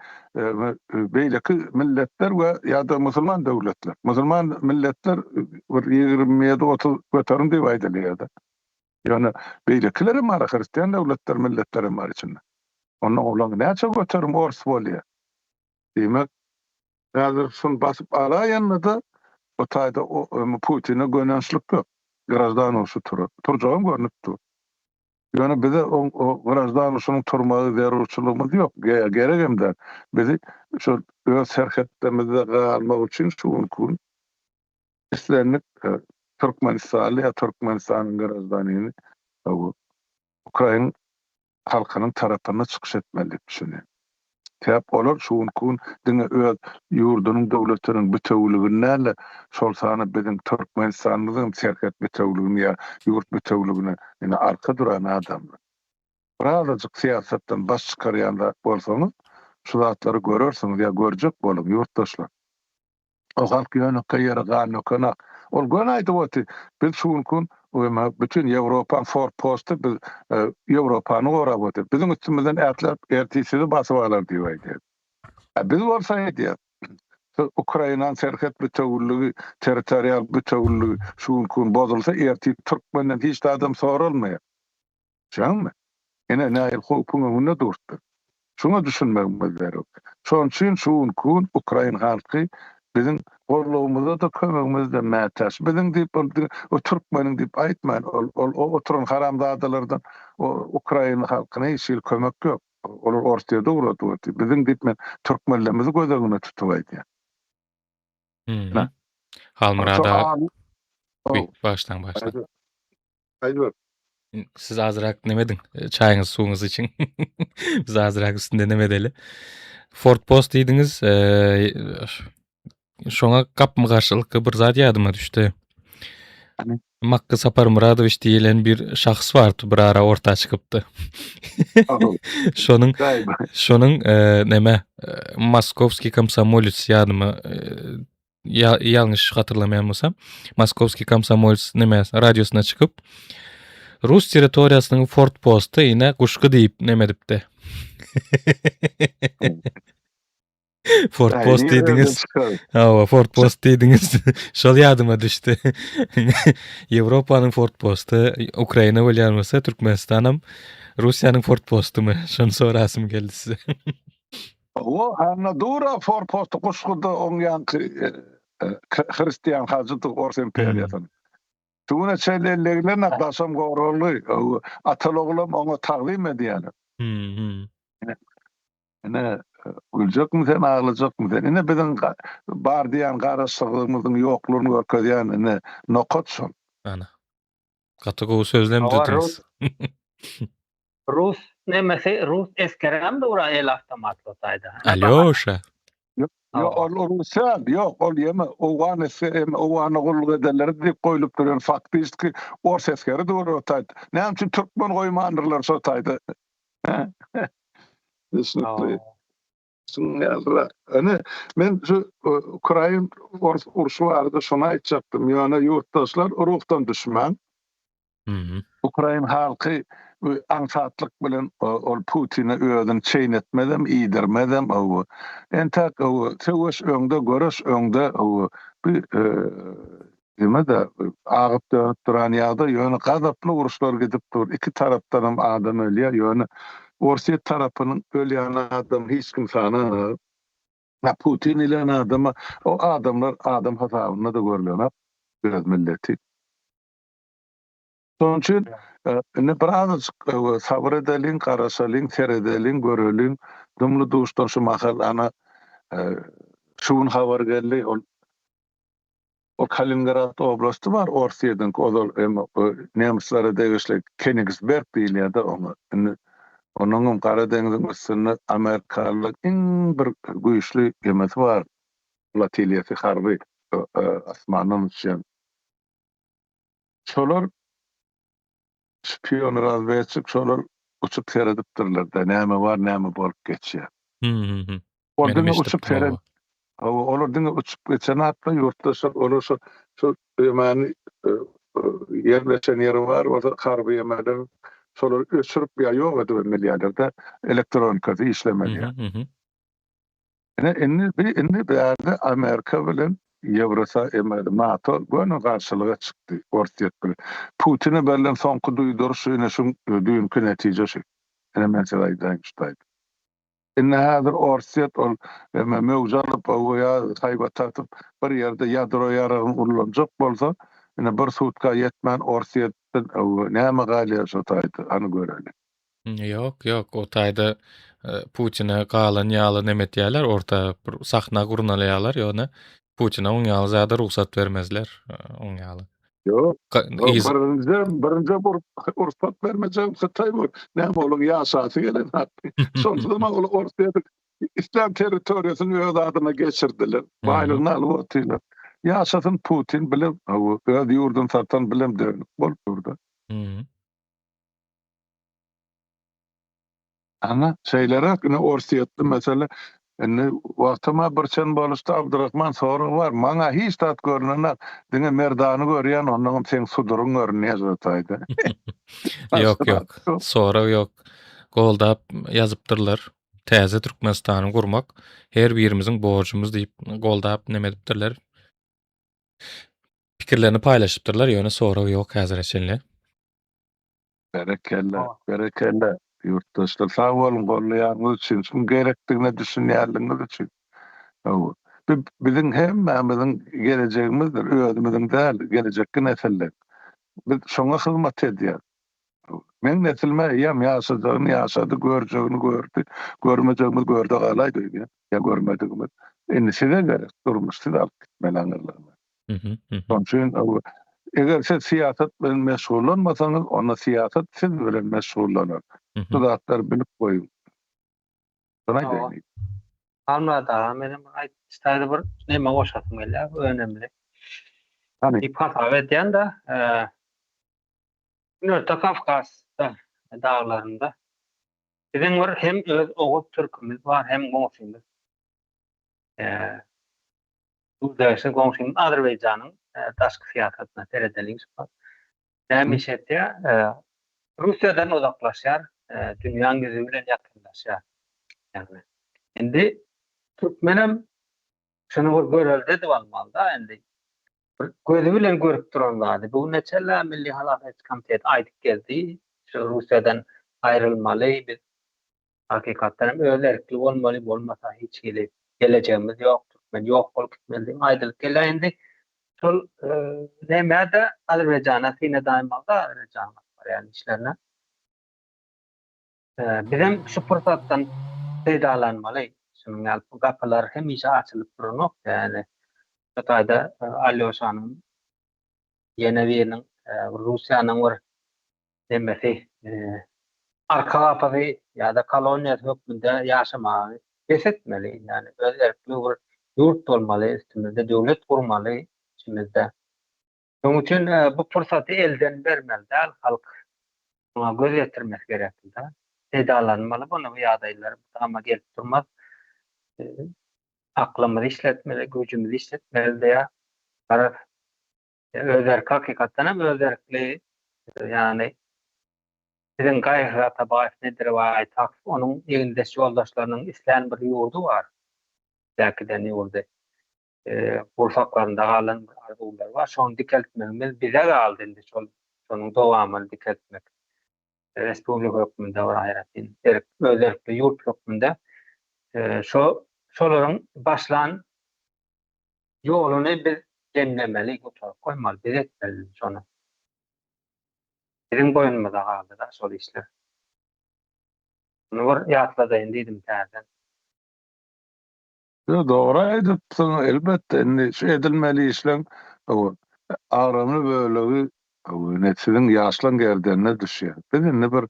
beýleki milletler we ýa-da musulman döwletler. Musulman milletler bir 27-30 göterim diýip aýdylýar-da. Ýöne beýlekilerem bar, hristian döwletler, milletlerem bar içinde. Onda olaň näçe göterim ors bolýar? Diýmek, häzir şuny basyp alaýanda-da bu taýda Putine gönençlik ýok. Graždan urşy turar. Turjagam görnüp dur. Ýöne bize o graždan urşunyň turmagy zerurçylygymyz ýok, geregem däl. Bizi şol öz serhetlerimizde galmak üçin şu günki gün islendik türkmenistanly ýa Türkmenistanyň graždanini ukrain halkynyň tarapynda çykyş etmeli diýip düşünýän. Sebäp olar şu günki gün diňe öz ýurdunyň döwletiniň bitewüligini däl-de, şol sanda biziň Türkmenistanymyzyň hem serhet bitewüligini ýa ýurt bitewüligine ine arka duran adamlar. Birazajyk syýasatdan baş çykarýan zat bolsaňyz, şu zatlary görersiňiz ýa görjek boluň ýurtdaşlar. O halk ýönekeý ýere gan dökenak. Ol göni aýdyp otyr, biz şu günki gün bütin Ýewropaň forposty, biz Ýewropany gorap otyr. Biziň üstümizden ätläp ertir sizi basyp alar diýip aýdýar. A biz bolsa aýdýas, siz Ukrainanyň serhet bitewüligi, territorial bitewüligi şu günki gün bozulsa ertir türkmenden hiç zadam soralmaýar. Düşýäňmi? Ine, nähili howpuň öňünde durupdyr. Şuňa düşünmegimiz zerur. Şonuň üçin şu günki gün ukrain halky biziň gollagymyza-da, kömegimize-de mätäç. Biziň diýip, ol diňe o türkmeniň diýip aýtmaýyn, ol ol o oturan haramzadalardan o ukrain halkyna hiç hili kömek ýok. Olar Orsýete ugradyp otyr. Biziň diýip men türkmenlerimizi göz öňünde tutup aýdýan. Ine. Halmyrat aga. Bagyşlaň, bagyşlaň. Aýdyber. Siz azrak neme ediň, çaýyňyzy, suwuňyzy içiň. Biz azrak üstünde neme edeli. Ford Post diýdiňiz, şoňa gapma-garşylykly bir zat ýadyma düşdi. Makgy Saparmyradowiç diýilen bir şahs bardy, bir ara orta çykypdy. Şonuň şonuň neme Moskowskiý komsomolec ýadyma ýalňyş hatyrlamaýan bolsam, Moskowskiý komsomolc neme radiosyna çykyp, Rus territoriýasynyň fort posty ine Guşgy diýip neme edipdi. Fort post diýdiňiz. Hawa, fort post diýdiňiz. Şol ýadyma düşdi. Ýewropanyň fort posty Ukraina bolýan bolsa, Türkmenistanam Russiýanyň fort postumy? Şony sorasym geldi size. Hawa, hany dur-a forposty Guşguda oň ýaňky hristian hajydy ors imperiýasynyň. Şu güne çenli ellegilen daşam goragly, ataly-oglam oňa tagzym edýärler. Ine, güljekmi sen, aglajakmy sen? Ine biziň bar diýýän garaşsyzlygymyzyň ýoklugyny görkezýän ine nokat şol. Ana. Gaty gowy sözlemdidiňiz. Rus nemesi rus esgerem dura el awtomatly taýda. Alýoşa. Ýok ol rus däl, ýok ol ýeme owgan esgeri eme owgana gulluk edenleri diýip goýlupdyr ýöne faktiski ors esgeri dur o taýda. Näme üçin türkmen goýmandyrlar şo taýda? Düşnükli. Şunuň ýalyrak. Ine men şu ukrain ors urşy barada şuny aýtjakdym ýöne ýurtdaşlar ruhdan düşmäň. Ukrain halky aňsatlyk bilen ol Putine özüni çeýnetmezem, iýdirmezem. Entäk söweş öňde, göreş öňde. Bu neme-de agyp-dönüp duran ýagdaý, ýöne gazaply uruşlar gidip dur. Iki tarapdanam adam ölýär, ýöne Orsýet tarapynyň ölýän adamy hiç kim sananok. Putin ilen adama o adamlar adam hasabynda-da görlenok, öz milleti. Şonuň üçin indi birazajyk sabyr edeliň, garaşalyň, seredeliň, göreliň. Dumly-duşdan şu mahal ana şu gün habar geldi, ol ol Kaliningrad oblasty bar Orsýetiňki ozal hem nemslere degişli Kenigsberg diýilýär-de oňa. Indi onuňam Gara deňziň üstünde amerikalylaryň iň bir güýçli gemisi bar, flotiliýasy harby asmandan uçýan. Şolar şpion razwedçik şolar uçup seredipdirler-de näme bar näme bolup geçýär. Ol diňe uçup seret Hawa olar diňe uçup geçen atla ýurtdaşlar olar şo şo ýemany e, e, ýerleşen ýeri bar bolsa harby emeler şolary öçürip ýa ýok edibem bilýärler-de, elektronikasy işlemeli. Ine indi bi indi bärde Amerika bilen Ýewrosa eme NATO göni garşylyga çykdy Orsýet bilen. Putine berlen soňky duýduryş ine şuň düýnki netije şu. Ine men size aýdaýyn şu taýda. Indi häzir Orsýet ol eme möwç alyp ýa haýbat atyp bir ýerde ýadro ýaragyny ullanjak bolsa ine bir sutka ýetmän Orsýetden näme galýar şo taýda hany göreli. Ýok, ýok, o taýda Putine galan ýaly neme etýärler, orta bir sahna gurnalaýarlar, ýöne Putine oň ýaly zada rugsat bermezler, oň ýaly. Ýok, birinji, birinji rugsat bermejek Hytaý bor. Näme olaň ýaşasy gelen hakdy. Şonsuzam ol Orsýetiň islän territoriýasyny öz adyna geçirdiler. Baýlygyny alyp otyrlar. Ýaşasyn Putin bilen, öz ýurduny satan bilen dönük bolup durdy. Ana, şeýleräk ine orsýetli mesele. Indi wagtym-a bir çen boluşdy, Abdyrahman sorag bar. Maňa hiç zat görnenok. Diňe Merdany görýän, onnoňam seň suduryň görünýär şo taýda. Ýok, ýok. Sorag ýok. Goldap ýazypdyrlar. Täze Türkmenistany gurmak her birimiziň borjumyz diýip goldap neme edipdirler. Pikirlerini paýlaşypdyrlar, ýöne sorag ýok häzire çenli. Berekella, berekella ýurtdaşlar sag boluň gollaýanyňyz üçin, şuň gerekdigine düşünýänligiňiz üçin. Hawa. Bu biziň hemmämiziň gelejegimizdir, özümiziň däl, gelejekki nesilleň. Biz şoňa hyzmat edýäs. Meň nesilime eýýäm ýaşajagyny ýaşady, görjegini gördi, görmejegimiz görde galaýdy öýdýän, ýa görmedigimiz. Indi size gerek durmuş, siz alyp gitmeli aňyrlaryna. Şonuň üçin eger siz syýasat bilen meşgullanmasaňyz, onda syýasat siz bilen meşgullanar. Şu zatlary bilip goýuň. Şony aýdaýyn. Halmyrat aga, menem bir aýtdy bir neme goşasym gelýär, önemli. Hany? Diýip hasap edýän-de, Günorta Kawkazda daglarynda biziň bir hem öz oguz türkimiz bar, hem goňşymyz. Duşuşyk goňşymyz Azerbaýjanyň daşky syýasatyna seredeliň şu wagt. Näme iş etýär? Russiýadan uzaklaşýar, dünýäň ýüzi bilen ýakynlaşýar. Ýagny indi türkmenem şuny bir görelde edip almaly-da indi. Bir gözi bilen görüp duran zady. Bu neçe Milli halas ediş komiteti aýdyp geldi. Şu Russiýadan aýrylmaly biz Hakykatdan hem öz erkli bolmaly, bolmasa hiç hili gelejegimiz ýok, türkmen ýok bolup gitmeli diýip aýdylyp gelýär. Indi şol nämä-de Azerbaýjana syn edaýmaly-da, Azerbaýjanyň alyp barýan işlerine. Bizem şu pursatdan peýdalanmaly. Şunuň ýaly bu gapylar hemişe açylyp duranok. Ýagny şu taýda Alýoşanyň ýene biriniň Russiýanyň bir nemesi, arka gapysy ýa-da koloniýasy hökmünde ýaşamagy bes etmeli. Ýagny öz erkli bir ýurt bolmaly, üstümizde döwlet gurmaly içimizde. Şonuň üçin bu pursaty elden bermeli däl, halk muňa göz ýetirmesi gerekli-de. Peýdalanmaly muny bu ýagdaýlar mydama gelip durmaz. Aklymyzy işletmeli, güýjümizi işletmeli diýýär. Garaz, Öz erki hakykatdan hem öz erkli ýagny biziň Gaýgysyz Atabaýew Nedirbaý Takyp onuň egindeş ýoldaşlarynyň islän bir ýurdy bar. Äkiden ýurdy. Gursaklarynda galan bir arzuwlary bar. Şony dikeltmegimiz bize galdy indi şol şonuň dowamyny dikeltmek. Respublika hökmünde bir aýratyn erk öz erkli ýurt hökmünde şo şolaryň başlan Ýoluny biz jemlemeli, gutaryp goýmaly, biz etmeli şony. Biziň boýnumyza galdy-da şol işler. Muny bir ýatladaýyn diýdim täzeden. Ýok, dogry aýdypsyň, elbetde, indi şu edilmeli işleň agramly bölegi ine siziň ýaşlaň gerdenine düşýär. Biz indi bir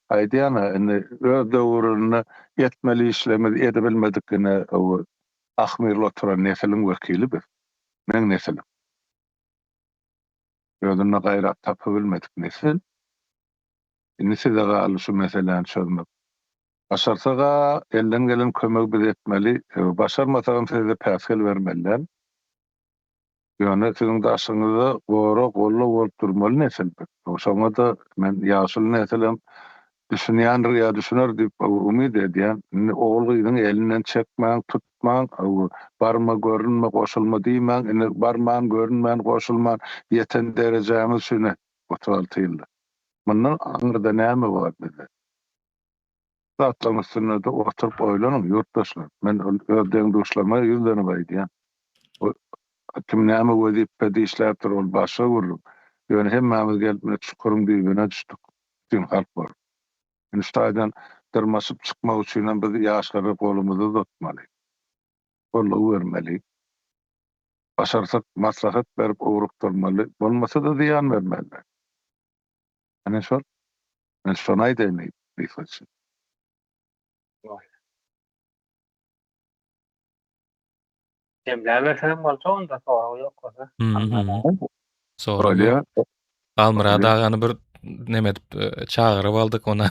aýdýan-a, indi öz döwründe etmeli işlerimizi edibilmedik ine Ahmyrly oturan nesiliň wekili biz. Meň nesilim. Özünde gaýrat tapybilmedik nesil. Indi size galdy şu meseläni çözmek. Başarsaga elden gelen kömegi biz etmeli, başarmasagam size päsgel bermeli däl. Ýöne siziň daşyňyzda gorag, goldaw bolup durmaly nesil biz. Şoňa-da men ýaşuly nesilem düşünýändir ýa düşüner diýip umyt edýän. Indi ogul-gyzyň elinden çekmäň, tutmaň, barma, görünme, goşulma diýmäň. Indi barman, görünmän, goşulman ýeten derejämiz şu ine 36 ýylda. Mundan aňyrda näme bar bizde? Zatlaryň üstünde-de oturyp oýlanyň, ýurtdaşlar. Men öz deň-duşlaryma ýüzlenip aýdýan. Kim näme wezipede işläpdir, ol başga gürrüň. Ýöne hemmämiz gelip ine çukuryň düýbüne düşdük. Bütin halk bolup. Indi şu taýdan dyrmaşyp çykmak üçinem biz ýaşlara golumyzy uzatmaly. Goldaw bermeli. Başarsak maslahat berip ugrukdyrmaly. Bolmasa-da zyýan bermeli. Ine şol. Men şony aýdaýyn gysgaça. Jemläberseň boljak onda sorag ýok bolsa. Sorag ýok. Halmyrat agany bir neme edip e, çagyryp aldyk ona.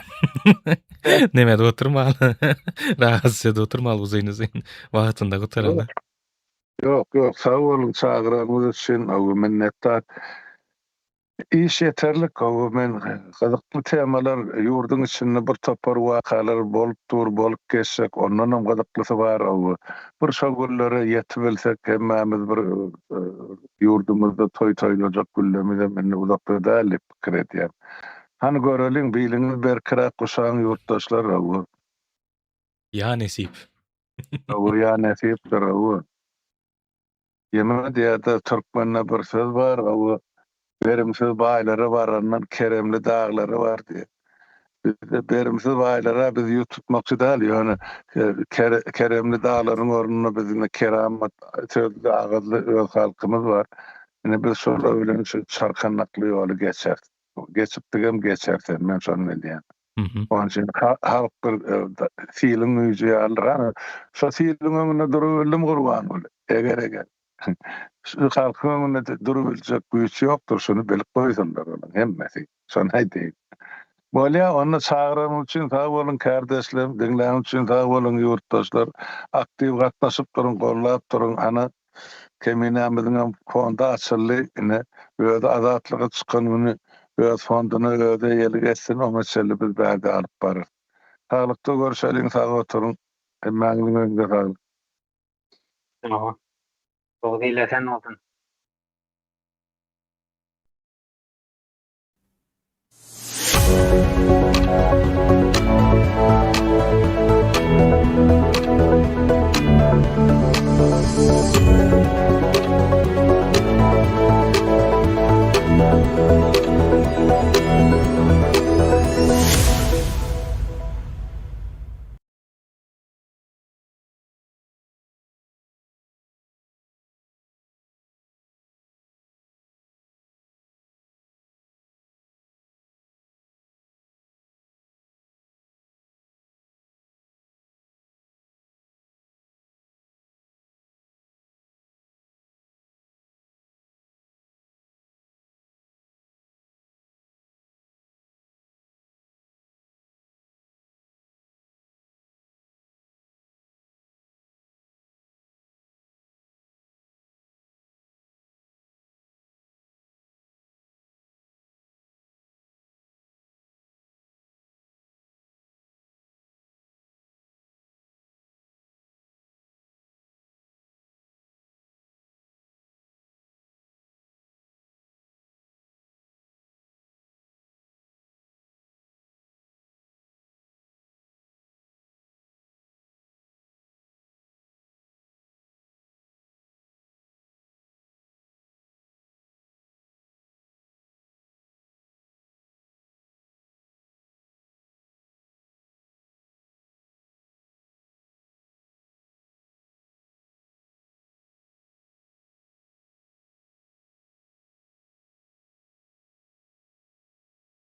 Neme edip oturmaly. Rahatsyz edip oturmaly uzyn uzyn wagtynda gutaranda. Ýok, ýok, sag boluň çagyranyňyz üçin, minnetdar. Iş ýeterlik gowy men gyzykly temalar ýurduň içinde bir topar wakalar bolup dur bolup geçjek ondanam gyzyklysy bar gowy bir şo günlere ýetibilsek hemmämiz bir ýurdumyzda toý toýlajak günlemizem indi uzakda däl diýip pikir edýän hany göreliň biliňiz berkiräk guşaň ýurtdaşlar gowy. Ýa nesip. Gowy ýa nesipdir gowy. Ýene diýýärdi, türkmende bir söz bar, o berimsiz baýlara barandan keremli daglara bar diýýär. Bizde berimsiz baýlara biz ýüz tutmakçy däl, ýöne keremli daglaryň ornunda biz indi keramat sözli, agyzly öz halkymyz bar. Indi biz şolar bilen şu çarkandakly ýoly geçeris. Geçipdigem geçeris, men şony bilýän. Onuň üçin halk bir siliň güýji ýalydyr. Hany, şo siliň öňünde durubildim Gurbanguly. Eger-eger. Şu halkyň öňünde durubiljek güýç ýokdur, şuny bilip goýsunlar olaryň hemmesi. Şony aýdaýyn. Bolýa, onda çagyranyňyz üçin sag boluň, kärdeşlerim, diňläniňiz üçin sag boluň, ýurtdaşlar. Aktiw gatnaşyp duruň, gollap duruň. Hany, Keminämiziňem fondy açyldy. Ine, özi azatlyga çykan güni öz fonduna özi eýelik etsin, oňa çenli biz bärde alyp bararys. Saglykda görşeliň, sag oturyň. Hemmäňiziň öňüňize saglyk. Sag bol. Gowy diýlesen bolsun.